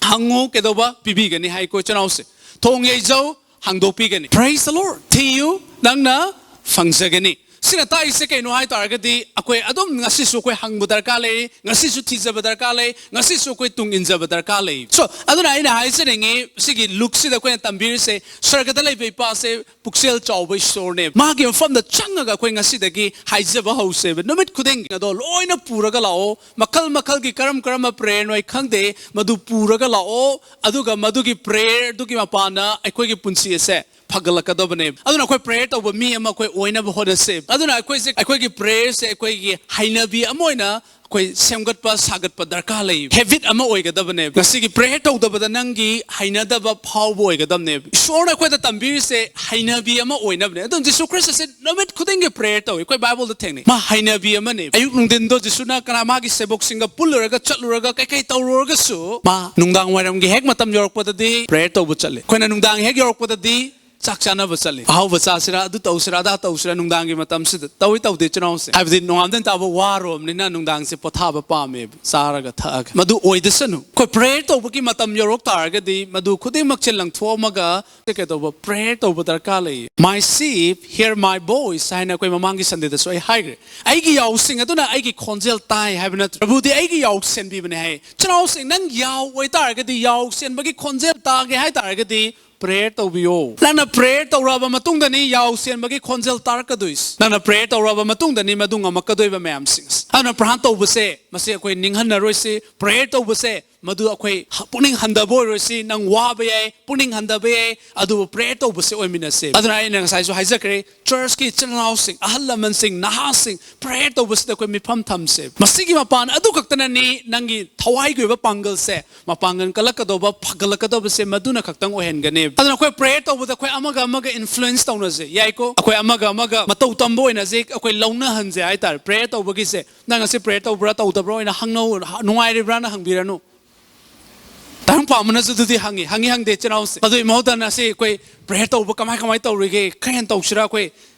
"ꯍꯪꯉꯨ, ꯀꯩꯗꯧꯕ? ꯄꯤꯕꯤꯒꯅꯤ" ꯍꯥꯏꯀꯣ, ꯏꯆꯤꯟ ꯏꯅꯥꯎꯁꯦ꯫ "ꯊꯣꯡ ꯌꯩꯖꯧ, ꯍꯥꯡꯗꯣꯛꯄꯤꯒꯅꯤ"꯫ Praise the Lord. "ꯊꯤꯌꯨ, ꯅꯪꯅ ꯐꯪꯖꯒꯅꯤ"꯫ ꯁꯤꯅ ꯇꯥꯛꯏꯁꯦ ꯀꯩꯅꯣ ꯍꯥꯏ ꯇꯥꯔꯒꯗꯤ, ꯑꯩꯈꯣꯏ ꯑꯗꯨꯝ ꯉꯁꯤꯁꯨ ꯑꯩꯈꯣꯏ ꯍꯪꯕ ꯗꯔꯀꯥꯔ ꯂꯩ, ꯉꯁꯤꯁꯨ ꯊꯤꯖꯕ ꯗꯔꯀꯥꯔ ꯂꯩ, ꯉꯁꯤꯁꯨ ꯑꯩꯈꯣꯏ ꯇꯨꯡ ꯏꯟꯖꯕ ꯗꯔꯀꯥꯔ ꯂꯩ꯫ So ꯑꯗꯨꯅ ꯑꯩꯅ ꯍꯥꯏꯖꯅꯤꯡꯉꯤ, ꯁꯤꯒꯤ ꯂꯨꯛꯁꯤꯗ ꯑꯩꯈꯣꯏꯅ ꯇꯝꯕꯤꯔꯤꯁꯦ, ꯁꯔꯒꯗ ꯂꯩꯕ ꯏꯄꯥꯁꯦ ꯄꯨꯛꯆꯦꯜ ꯆꯥꯎꯕ ꯏꯁꯣꯔꯅꯦ꯫ ꯃꯥꯒꯤ ꯃꯐꯝꯗ ꯆꯪꯉꯒ ꯑꯩꯈꯣꯏ ꯉꯁꯤꯗꯒꯤ ꯍꯥꯏꯖꯕ ꯍꯧꯁꯦꯕ꯫ ꯅꯨꯃꯤꯠ ꯈꯨꯗꯤꯡꯒꯤ ꯑꯗꯣ ꯂꯣꯏꯅ ꯄꯨꯔꯒ ꯂꯥꯛꯑꯣ꯫ ꯃꯈꯜ ꯃꯈꯜꯒꯤ ꯀꯔꯝ ꯀꯔꯝꯕ prayer ꯅꯣ ꯑꯩ ꯈꯪꯗꯦ, ꯃꯗꯨ ꯄꯨꯔꯒ ꯂꯥꯛꯑꯣ꯫ ꯑꯗꯨꯒ ꯃꯗꯨꯒꯤ prayer ꯗꯨꯒꯤ ꯃꯄꯥꯟꯅ ꯑꯩꯈꯣꯏꯒꯤ ꯄꯨꯟꯁꯤ ꯑꯁꯦ ꯐꯒꯠꯂꯛꯀꯗꯕꯅꯦꯕ꯫ ꯑꯗꯨꯅ ꯑꯩꯈꯣꯏ prayer ꯇꯧꯕ ꯃꯤ ꯑꯃ ꯑꯩꯈꯣꯏ ꯑꯣꯏꯅꯕ ꯍꯣꯠꯅꯁꯦ꯫ ꯑꯗꯨꯅ ꯑꯩꯈꯣꯏꯁꯦ, ꯑꯩꯈꯣꯏꯒꯤ prayer ꯁꯦ ꯑꯩꯈꯣꯏꯒꯤ ꯍꯩꯅꯕꯤ ꯑꯃ ꯑꯣꯏꯅ ꯑꯩꯈꯣꯏ ꯁꯦꯝꯒꯠꯄ ꯁꯥꯒꯠꯄ ꯗꯔꯀꯥꯔ ꯂꯩ꯫ Habit ꯑꯃ ꯑꯣꯏꯒꯗꯕꯅꯦꯕ꯫ ꯉꯁꯤꯒꯤ prayer ꯇꯧꯗꯕꯗ ꯅꯪꯒꯤ ꯍꯩꯅꯗꯕ ꯐꯥꯎꯕ ꯑꯣꯏꯒꯗꯕꯅꯦꯕ꯫ ꯏꯁꯣꯔꯅ ꯑꯩꯈꯣꯏꯗ ꯇꯝꯕꯤꯔꯤꯁꯦ ꯍꯩꯅꯕꯤ ꯑꯃ ꯑꯣꯏꯅꯕꯅꯦ꯫ ꯑꯗꯨꯅ ꯖꯤꯁꯨ ꯈ꯭ꯔꯤꯁꯇꯁꯦ ꯅꯨꯃꯤꯠ ꯈꯨꯗꯤꯡꯒꯤ prayer ꯇꯧꯏ꯫ ꯑꯩꯈꯣꯏ ꯕꯥꯏꯕꯜꯗ ꯊꯦꯡꯅꯩ꯫ ꯃꯥ ꯍꯩꯅꯕꯤ ꯑꯃꯅꯦ꯫ ꯑꯌꯨꯛ ꯅꯨꯡꯊꯤꯟꯗꯣ ꯖꯤꯁꯨꯅ ꯀꯅꯥ, ꯃꯥꯒꯤ ꯁꯦꯕꯣꯛꯁꯤꯡꯒ ꯄꯨꯜꯂꯨꯔꯒ, ꯆꯠꯂꯨꯔꯒ, ꯀꯩꯀꯩ ꯇꯧꯔꯨꯔꯒꯁꯨ, ꯃꯥ ꯅꯨꯡꯗꯥꯡ ꯋꯥꯏꯔꯝꯒꯤ ꯍꯦꯛ ꯃꯇꯝ ꯌꯧꯔꯛꯄꯗꯗꯤ prayer ꯇꯧꯕ ꯆꯠꯂꯦ꯫ ꯑꯩꯈꯣꯏꯅ ꯅꯨꯡꯗꯥꯡ ꯍꯦꯛ ꯌꯧꯔꯛꯄꯗꯗꯤ ꯆꯥꯛ ꯆꯥꯅꯕ ꯆꯠꯂꯤ꯫ ꯑꯍꯥꯎꯕ ꯆꯥꯁꯤꯔꯥ, ꯑꯗꯨ ꯇꯧꯁꯤꯔꯥ, ꯑꯗꯥ ꯇꯧꯁꯤꯔꯥ, ꯅꯨꯡꯗꯥꯡꯒꯤ ꯃꯇꯝꯁꯤꯗ ꯇꯧꯏ ꯇꯧꯗꯦ ꯏꯆꯤꯟ ꯏꯅꯥꯎꯁꯦ? ꯍꯥꯏꯕꯗꯤ ꯅꯣꯡꯉꯥꯟꯕꯗꯩ ꯇꯥꯕ ꯋꯥꯔꯨꯔꯕꯅꯤꯅ ꯅꯨꯡꯗꯥꯡꯁꯦ ꯄꯣꯊꯥꯕ ꯄꯥꯝꯃꯦꯕ, ꯆꯥꯔꯒ ꯊꯛꯑꯒ꯫ ꯃꯗꯨ ꯑꯣꯏꯗꯁꯅꯨ꯫ ꯑꯩꯈꯣꯏ ꯄ꯭ꯔꯦꯌꯔ ꯇꯧꯕꯒꯤ ꯃꯇꯝ ꯌꯧꯔꯛ ꯇꯥꯔꯒꯗꯤ ꯃꯗꯨ ꯈꯨꯗꯤꯡꯃꯛꯁꯦ ꯂꯪꯊꯣꯛꯑꯝꯃꯒ ꯀꯩꯗꯧꯕ? ꯄ꯭ꯔꯦꯌꯔ ꯇꯧꯕ ꯗꯔꯀꯥꯔ ꯂꯩ꯫ "My sheep hear my voice" ꯍꯥꯏꯅ ꯑꯩꯈꯣꯏ ꯃꯃꯥꯡꯒꯤ ꯁꯟꯗꯦꯗꯁꯨ ꯑꯩ ꯍꯥꯏꯈ꯭ꯔꯦ꯫ "ꯑꯩꯒꯤ ꯌꯥꯎꯁꯤꯡ ꯑꯗꯨꯅ ꯑꯩꯒꯤ ꯈꯣꯟꯖꯦꯜ ꯇꯥꯏ" ꯍꯥꯏꯕ ꯅꯠꯇ꯭ꯔꯣ? ꯄ꯭ꯔꯚꯨꯗꯤ ꯑꯩꯒꯤ ꯌꯥꯎ ꯁꯦꯟꯕꯤꯕꯅꯦ ꯍꯥꯏ꯫ ꯏꯆꯤꯟ ꯏꯅꯥꯎꯁꯤꯡ, ꯅꯪ ꯌꯥꯎ ꯑꯣꯏꯇꯥꯔꯒꯗꯤ, ꯌꯥꯎ ꯁꯦꯟꯕꯒꯤ ꯈꯣꯟꯖꯦꯜ ꯇꯥꯒꯦ ꯍꯥꯏ ꯇꯥꯔꯒꯗꯤ, ꯄ꯭ꯔꯦꯌꯔ ꯇꯧꯕꯤꯌꯣ꯫ ꯅꯪꯅ ꯄ꯭ꯔꯦꯌꯔ ꯇꯧꯔꯛꯑꯕ ꯃꯇꯨꯡꯗꯅꯤ ꯌꯥꯎ ꯁꯦꯟꯕꯒꯤ ꯈꯣꯟꯖꯦꯜ ꯇꯥꯔꯛꯀꯗꯣꯏꯁꯦ꯫ ꯅꯪꯅ ꯄ꯭ꯔꯦꯌꯔ ꯇꯧꯔꯛꯑꯕ ꯃꯇꯨꯡꯗꯅꯤ ꯃꯗꯨ ꯉꯝꯃꯛꯀꯗꯣꯏꯕ ꯃꯌꯥꯝꯁꯤꯡ꯫ ꯑꯗꯨꯅ ꯄ꯭ꯔꯥꯟ ꯇꯧꯕꯁꯦ, ꯃꯁꯤ ꯑꯩꯈꯣꯏ ꯅꯤꯡꯍꯟꯅꯔꯣꯏꯁꯤ꯫ ꯄ꯭ꯔꯦꯌꯔ ꯇꯧꯕꯁꯦ, ꯃꯗꯨ ꯑꯩꯈꯣꯏ ꯄꯨꯛꯅꯤꯡ ꯍꯟꯊꯕ ꯑꯣꯏꯔꯣꯏꯁꯤ꯫ ꯅꯪ ꯋꯥꯕ ꯌꯥꯏ, ꯄꯨꯛꯅꯤꯡ ꯍꯟꯊꯕ ꯌꯥꯏ, ꯑꯗꯨꯕꯨ ꯄ꯭ꯔꯦꯌꯔ ꯇꯧꯕꯁꯦ ꯑꯣꯏꯃꯤꯟꯅꯁꯦ꯫ ꯑꯗꯨꯅ ꯑꯩꯅ ꯉꯁꯥꯏꯁꯨ ꯍꯥꯏꯖꯈ꯭ꯔꯦ, ꯆꯔꯆꯀꯤ ꯏꯆꯤꯟ ꯏꯅꯥꯎꯁꯤꯡ, ꯑꯍꯜ ꯂꯃꯟꯁꯤꯡ, ꯅꯍꯥꯁꯤꯡ, ꯄ꯭ꯔꯦꯌꯔ ꯇꯧꯕꯁꯤꯗ ꯑꯩꯈꯣꯏ ꯃꯤꯐꯝ ꯊꯝꯁꯦ꯫ ꯃꯁꯤꯒꯤ ꯃꯄꯥꯟ ꯑꯗꯨ ꯈꯛꯇꯅꯅꯤ ꯅꯪꯒꯤ ꯊꯋꯥꯏꯒꯤ ꯑꯣꯏꯕ ꯄꯥꯡꯒꯜꯁꯦ, ꯃꯄꯥꯡꯒꯜ ꯀꯜꯂꯛꯀꯗꯧꯕ, ꯐꯒꯠꯂꯛꯀꯗꯧꯕꯁꯦ ꯃꯗꯨꯅ ꯈꯛꯇꯪ ꯑꯣꯏꯍꯟꯒꯅꯤ꯫ ꯑꯗꯨꯅ ꯑꯩꯈꯣꯏ ꯄ꯭ꯔꯦꯌꯔ ꯇꯧꯕꯗ ꯑꯩꯈꯣꯏ ꯑꯃꯒ ꯑꯃꯒ ꯏꯟꯐ꯭ꯂꯨꯌꯦꯟꯁ ꯇꯧꯅꯁꯦ, ꯌꯥꯏꯀꯣ? ꯑꯩꯈꯣꯏ ꯑꯃꯒ ꯑꯃꯒ ꯃꯇꯧ ꯇꯝꯕ ꯑꯣꯏꯅꯁꯦ, ꯑꯩꯈꯣꯏ ꯂꯧꯅꯍꯟꯁꯦ ꯍꯥꯏꯇꯥꯔꯦ꯫ ꯄ꯭ꯔꯦꯌꯔ ꯇꯧꯕꯒꯤꯁꯦ, "ꯅꯪ ꯉꯁꯤ ꯄ꯭ꯔꯦꯌꯔ ꯇꯧꯕ꯭ꯔꯥ ꯇꯧꯗꯕ꯭ꯔꯥ?" ꯑꯣꯏꯅ ꯍꯪꯅꯧ, "ꯅꯨꯡꯉꯥꯏꯔꯤꯕ꯭ꯔꯥꯅ?" ꯍꯪꯕꯤꯔꯅꯨ꯫ ꯇꯥꯏꯕꯪ ꯄꯥꯝꯕꯅꯁꯨ ꯑꯗꯨꯗꯤ ꯍꯪꯉꯤ, ꯍꯪꯉꯤ ꯍꯪꯗꯦ ꯏꯆꯤꯟ ꯏꯅꯥꯎꯁꯦ꯫ ꯑꯗꯨꯒꯤ ꯃꯍꯨꯠꯇ ꯉꯁꯤ ꯑꯩꯈꯣꯏ ꯄ꯭ꯔꯦꯌꯔ ꯇꯧꯕ ꯀꯃꯥꯏ ꯀꯃꯥꯏ ꯇꯧꯔꯤꯒꯦ? ꯈꯔ ꯍꯦꯟꯅ ꯇꯧꯁꯤꯔꯥ? ꯑꯩꯈꯣꯏ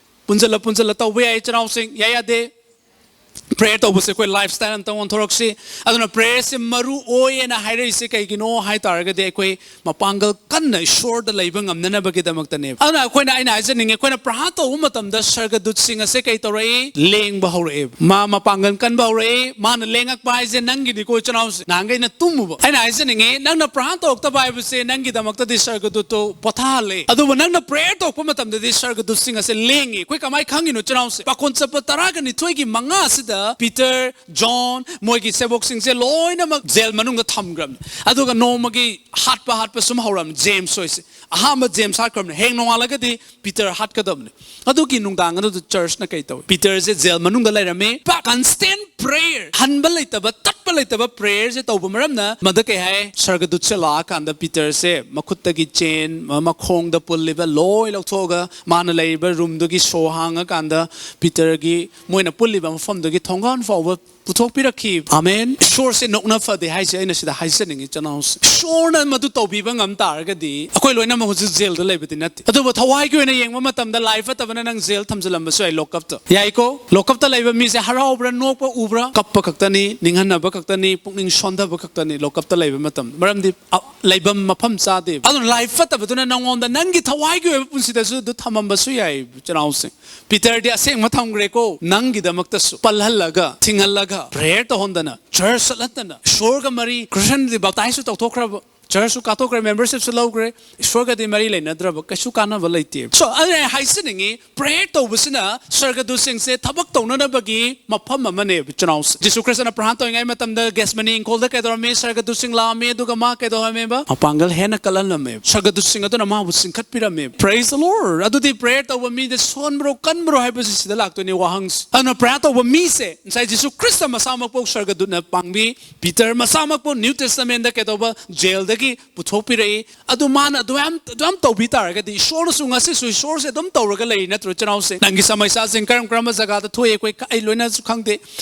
ꯄꯨꯟꯁꯤꯜꯂ ꯄꯨꯟꯁꯤꯜꯂ ꯇꯧꯕ ꯌꯥꯏ ꯏꯆꯤꯟ ꯏꯅꯥꯎꯁꯤꯡ, ꯌꯥꯏ ꯌꯥꯗꯦ? ꯄ꯭ꯔꯦꯌꯔ ꯇꯧꯕꯁꯦ ꯑꯩꯈꯣꯏ ꯂꯥꯏꯐ ꯁ꯭ꯇꯥꯏꯜ ꯑꯝꯇꯪ ꯑꯣꯟꯊꯣꯔꯛꯁꯤ꯫ ꯑꯗꯨꯅ ꯄ꯭ꯔꯦꯌꯔꯁꯦ ꯃꯔꯨ ꯑꯣꯏꯌꯦꯅ ꯍꯥꯏꯔꯛꯏꯁꯦ ꯀꯩꯒꯤꯅꯣ ꯍꯥꯏ ꯇꯥꯔꯒꯗꯤ, ꯑꯩꯈꯣꯏ ꯃꯄꯥꯡꯒꯜ ꯀꯟꯅ ꯏꯁꯣꯔꯗ ꯂꯩꯕ ꯉꯝꯅꯅꯕꯒꯤꯗꯃꯛꯇꯅꯦꯕ꯫ ꯑꯗꯨꯅ ꯑꯩꯈꯣꯏꯅ, ꯑꯩꯅ ꯍꯥꯏꯖꯅꯤꯡꯉꯤ, ꯑꯩꯈꯣꯏꯅ ꯄ꯭ꯔꯥꯔꯊꯅꯥ ꯇꯧꯕ ꯃꯇꯝꯗ ꯁꯔꯒꯗꯨꯠꯁꯤꯡ ꯑꯁꯦ ꯀꯩ ꯇꯧꯔꯛꯏ? ꯂꯦꯡꯕ ꯍꯧꯔꯛꯑꯦꯕ꯫ ꯃꯥ ꯃꯄꯥꯡꯒꯜ ꯀꯟꯕ ꯍꯧꯔꯛꯏ꯫ ꯃꯥꯅ ꯂꯦꯡꯉꯛꯄ ꯍꯥꯏꯁꯦ ꯅꯪꯒꯤꯅꯤꯀꯣ ꯏꯆꯤꯟ ꯏꯅꯥꯎꯁꯦ꯫ ꯅꯍꯥꯟꯈꯩꯅ ꯇꯨꯝꯃꯨꯕ꯫ ꯑꯩꯅ ꯍꯥꯏꯖꯅꯤꯡꯉꯤ, ꯅꯪꯅ ꯄ꯭ꯔꯥꯔꯊꯅꯥ ꯇꯧꯔꯛꯇꯕ ꯍꯥꯏꯕꯁꯦ ꯅꯪꯒꯤꯗꯃꯛꯇꯗꯤ ꯁꯔꯒꯗꯨꯠꯇꯣ ꯄꯣꯊꯥꯍꯜꯂꯦ꯫ ꯑꯗꯨꯕꯨ ꯅꯪꯅ ꯄ꯭ꯔꯦꯌꯔ ꯇꯧꯔꯛꯄ ꯃꯇꯝꯗꯗꯤ ꯁꯔꯒꯗꯨꯠꯁꯤꯡ ꯑꯁꯦ ꯂꯦꯡꯉꯤ꯫ ꯑꯩꯈꯣꯏ ꯀꯃꯥꯏꯅ ꯈꯪꯉꯤꯅꯣ ꯏꯆꯤꯟ ꯏꯅꯥꯎꯁꯦ? ꯄꯥꯈꯣꯟ ꯆꯠꯄ ꯇꯔꯥꯒ ꯅꯤꯊꯣꯏꯒꯤ ꯃꯉꯥꯁꯤꯗ ꯄꯤꯇꯔ, ꯖꯣꯟ, ꯃꯣꯏꯒꯤ ꯁꯦꯕꯣꯛꯁꯤꯡꯁꯦ ꯂꯣꯏꯅꯃꯛ ꯖꯦꯜ ꯃꯅꯨꯡꯗ ꯊꯝꯈ꯭ꯔꯕꯅꯤ꯫ ꯑꯗꯨꯒ ꯅꯣꯡꯃꯒꯤ ꯍꯥꯠꯄ ꯍꯥꯠꯄ ꯁꯨꯝ ꯍꯧꯔꯕꯅꯤ꯫ ꯖꯦꯝꯁ ꯍꯣꯏꯁꯦ ꯑꯍꯥꯟꯕ ꯖꯦꯝꯁ ꯍꯥꯠꯈ꯭ꯔꯕꯅꯤ꯫ ꯍꯌꯦꯡ ꯅꯣꯡꯉꯥꯜꯂꯒꯗꯤ ꯄꯤꯇꯔ ꯍꯥꯠꯀꯗꯕꯅꯤ꯫ ꯑꯗꯨꯒꯤ ꯅꯨꯡꯗꯥꯡ ꯑꯗꯨꯗ ꯆꯔꯆꯅ ꯀꯩ ꯇꯧꯏ? ꯄꯤꯇꯔꯁꯦ ꯖꯦꯜ ꯃꯅꯨꯡꯗ ꯂꯩꯔꯝꯃꯤ꯫ ꯀꯟꯁꯇꯦꯟ ꯄ꯭ꯔꯦꯌꯔ, ꯍꯟꯕ ꯂꯩꯇꯕ, ꯇꯠꯄ ꯂꯩꯇꯕ ꯄ꯭ꯔꯦꯌꯔꯁꯦ ꯇꯧꯕ ꯃꯔꯝꯅ ꯃꯗ ꯀꯩ ꯍꯥꯏ? ꯁꯔꯒꯗꯨꯠꯁꯦ ꯂꯥꯛꯑꯀꯥꯟꯗ ꯄꯤꯇꯔꯁꯦ ꯃꯈꯨꯠꯇꯒꯤ ꯆꯦꯟ, ꯃ-, ꯃꯈꯣꯡꯗ ꯄꯨꯜꯂꯤꯕ ꯂꯣꯏ ꯂꯧꯊꯣꯛꯑꯒ ꯃꯥꯅ ꯂꯩꯔꯤꯕ ꯔꯨꯝꯗꯨꯒꯤ ꯁꯣ ꯍꯥꯡꯉꯀꯥꯟꯗ ꯄꯤꯇꯔꯒꯤ, ꯃꯣꯏꯅ ꯄꯨꯜꯂꯤꯕ ꯃꯐꯝꯗꯨꯒꯤ ꯊꯣꯡꯒꯥꯟ ꯐꯥꯎꯕ ꯄꯨꯊꯣꯛꯄꯤꯔꯛꯈꯤ꯫ ꯑꯥꯃꯦꯟ꯫ ꯏꯁꯣꯔꯁꯦ ꯅꯣꯛꯅ ꯐꯗꯦ ꯍꯥꯏꯁꯦ ꯑꯩꯅ ꯁꯤꯗ ꯍꯥꯏꯖꯅꯤꯡꯉꯤ, ꯏꯆꯤꯟ ꯏꯅꯥꯎꯁꯦ꯫ ꯏꯁꯣꯔꯅ ꯃꯗꯨ ꯇꯧꯕꯤꯕ ꯉꯝ ꯇꯥꯔꯒꯗꯤ ꯑꯩꯈꯣꯏ ꯂꯣꯏꯅꯃꯛ ꯍꯧꯖꯤꯛ ꯖꯦꯜꯗ ꯂꯩꯕꯗꯤ ꯅꯠꯇꯦ꯫ ꯑꯗꯨꯕꯨ ꯊꯋꯥꯏꯒꯤ ꯑꯣꯏꯅ ꯌꯦꯡꯕ ꯃꯇꯝꯗ ꯂꯥꯏ ꯐꯠꯇꯕꯅ ꯅꯪ ꯖꯦꯜ ꯊꯝꯖꯤꯜꯂꯝꯕꯁꯨ ꯌꯥꯏ, ꯂꯣꯀꯞꯇ꯫ ꯌꯥꯏꯀꯣ? ꯂꯣꯀꯞꯇ ꯂꯩꯕ ꯃꯤꯁꯦ ꯍꯔꯥꯎꯕ꯭ꯔꯥ, ꯅꯣꯛꯄ ꯎꯕ꯭ꯔꯥ? ꯀꯞꯄ ꯈꯛꯇꯅꯤ, ꯅꯤꯡꯍꯟꯅꯕ ꯈꯛꯇꯅꯤ, ꯄꯨꯛꯅꯤꯡ ꯁꯣꯟꯊꯕ ꯈꯛꯇꯅꯤ ꯂꯣꯀꯞꯇ ꯂꯩꯕ ꯃꯇꯝꯗ꯫ ꯃꯔꯝꯗꯤ ꯑ, ꯂꯩꯐꯝ ꯃꯐꯝ ꯆꯥꯗꯦꯕ꯫ ꯑꯗꯨꯅ ꯂꯥꯏ ꯐꯠꯇꯕꯗꯨꯅ ꯅꯪꯉꯣꯟꯗ ꯅꯪꯒꯤ ꯊꯋꯥꯏꯒꯤ ꯑꯣꯏꯕ ꯄꯨꯟꯁꯤꯗꯁꯨ ꯑꯗꯨ ꯊꯝꯃꯝꯕꯁꯨ ꯌꯥꯏ, ꯏꯆꯤꯟ ꯏꯅꯥꯎꯁꯤꯡ꯫ ꯄꯤꯇꯔꯗꯤ ꯑꯁꯦꯡꯕ ꯊꯝꯈ꯭ꯔꯦꯀꯣ, ꯅꯪꯒꯤꯗꯃꯛꯇꯁꯨ ꯄꯜꯍꯜꯂꯒ, ꯊꯤꯡꯍꯜꯂꯒ, ꯄ꯭ꯔꯦꯌꯔ ꯇꯧꯍꯟꯗꯅ, ꯆꯔꯆ ꯆꯠꯍꯟꯗꯅ, ꯏꯁꯣꯔꯒ ꯃꯔꯤ, ꯈ꯭ꯔꯤꯁꯇꯤꯌꯟꯗꯤ ꯕꯥꯞꯇꯥꯏꯁꯁꯨ ꯇꯧꯊꯣꯛꯈ꯭ꯔꯕ, ꯆꯔꯆꯁꯨ ꯀꯥꯊꯣꯛꯈ꯭ꯔꯦ, ꯃꯦꯝꯕꯔꯁꯤꯞꯁꯨ ꯂꯧꯈ꯭ꯔꯦ, ꯏꯁꯣꯔꯒꯗꯤ ꯃꯔꯤ ꯂꯩꯅꯗ꯭ꯔꯕ, ꯀꯩꯁꯨ ꯀꯥꯟꯅꯕ ꯂꯩꯇꯦ꯫ So, ꯑꯗꯨꯅ ꯑꯩ ꯍꯥꯏꯖꯅꯤꯡꯉꯤ, ꯄ꯭ꯔꯦꯌꯔ ꯇꯧꯕꯁꯤꯅ ꯁꯔꯒꯗꯨꯁꯤꯡꯁꯦ ꯊꯕꯛ ꯇꯧꯅꯅꯕꯒꯤ ꯃꯐꯝ ꯑꯃꯅꯦꯕ, ꯏꯆꯤꯟ ꯏꯅꯥꯎꯁꯦ꯫ ꯖꯤꯁꯨ ꯈ꯭ꯔꯤꯁꯇꯅ ꯄ꯭ꯔꯍꯥꯟ ꯇꯧꯔꯤꯉꯩ ꯃꯇꯝꯗ ꯒꯦꯁꯃꯅꯤ ꯏꯪꯈꯣꯜꯗ ꯀꯩꯗꯧꯔꯝꯃꯤ? ꯁꯔꯒꯗꯨꯁꯤꯡ ꯂꯥꯛꯑꯝꯃꯤ, ꯑꯗꯨꯒ ꯃꯥ ꯀꯩꯗꯧꯔꯝꯃꯦꯕ? ꯃꯄꯥꯡꯒꯜ ꯍꯦꯟꯅ ꯀꯜꯍꯜꯂꯝꯃꯦꯕ꯫ ꯁꯔꯒꯗꯨꯁꯤꯡ ꯑꯗꯨꯅ ꯃꯥꯕꯨ ꯆꯤꯡꯈꯠꯄꯤꯔꯝꯃꯦꯕ꯫ Praise the Lord! ꯑꯗꯨꯗꯤ ꯄ꯭ꯔꯦꯌꯔ ꯇꯧꯕ ꯃꯤꯗ ꯁꯣꯟꯕ꯭ꯔꯣ, ꯀꯟꯕ꯭ꯔꯣ ꯍꯥꯏꯕꯁꯤ ꯁꯤꯗ ꯂꯥꯛꯇꯣꯏꯅꯦ ꯋꯥꯍꯪꯁꯦ꯫ ꯑꯗꯨꯅ ꯄ꯭ꯔꯦꯌꯔ ꯇꯧꯕ ꯃꯤꯁꯦ ꯉꯁꯥꯏ ꯖꯤꯁꯨ ꯈ꯭ꯔꯤꯁꯇ ꯃꯁꯥꯃꯛꯄꯨ ꯁꯔꯒꯗꯨꯠꯅ ꯄꯥꯡꯕꯤ, ꯄꯤꯇꯔ ꯃꯁꯥꯃꯛꯄꯨ ꯅ꯭ꯌꯨ ꯇꯦꯁꯇꯃꯦꯟꯗ ꯀꯩꯗꯧꯕ? ꯖꯦꯜꯗꯒꯤ ꯄꯨꯊꯣꯛꯄꯤꯔꯛꯏ꯫ ꯑꯗꯨ ꯃꯥꯅ ꯑꯗꯨꯌꯥꯝ, ꯑꯗꯨꯌꯥꯝ ꯇꯧꯕꯤ ꯇꯥꯔꯒꯗꯤ ꯏꯁꯣꯔꯅꯁꯨ ꯉꯁꯤꯁꯨ ꯏꯁꯣꯔꯁꯦ ꯑꯗꯨꯝ ꯇꯧꯔꯒ ꯂꯩꯔꯤ ꯅꯠꯇ꯭ꯔꯣ, ꯏꯆꯤꯟ ꯏꯅꯥꯎꯁꯤꯡ? ꯅꯪꯒꯤ ꯁꯃꯁ꯭ꯌꯥꯁꯤꯡ ꯀꯔꯝ ꯀꯔꯝꯕ ꯖꯒꯥꯗ ꯊꯣꯛꯏ ꯑꯩꯈꯣꯏ ꯈ-, ꯑꯩ ꯂꯣꯏꯅꯁꯨ ꯈꯪꯗꯦ꯫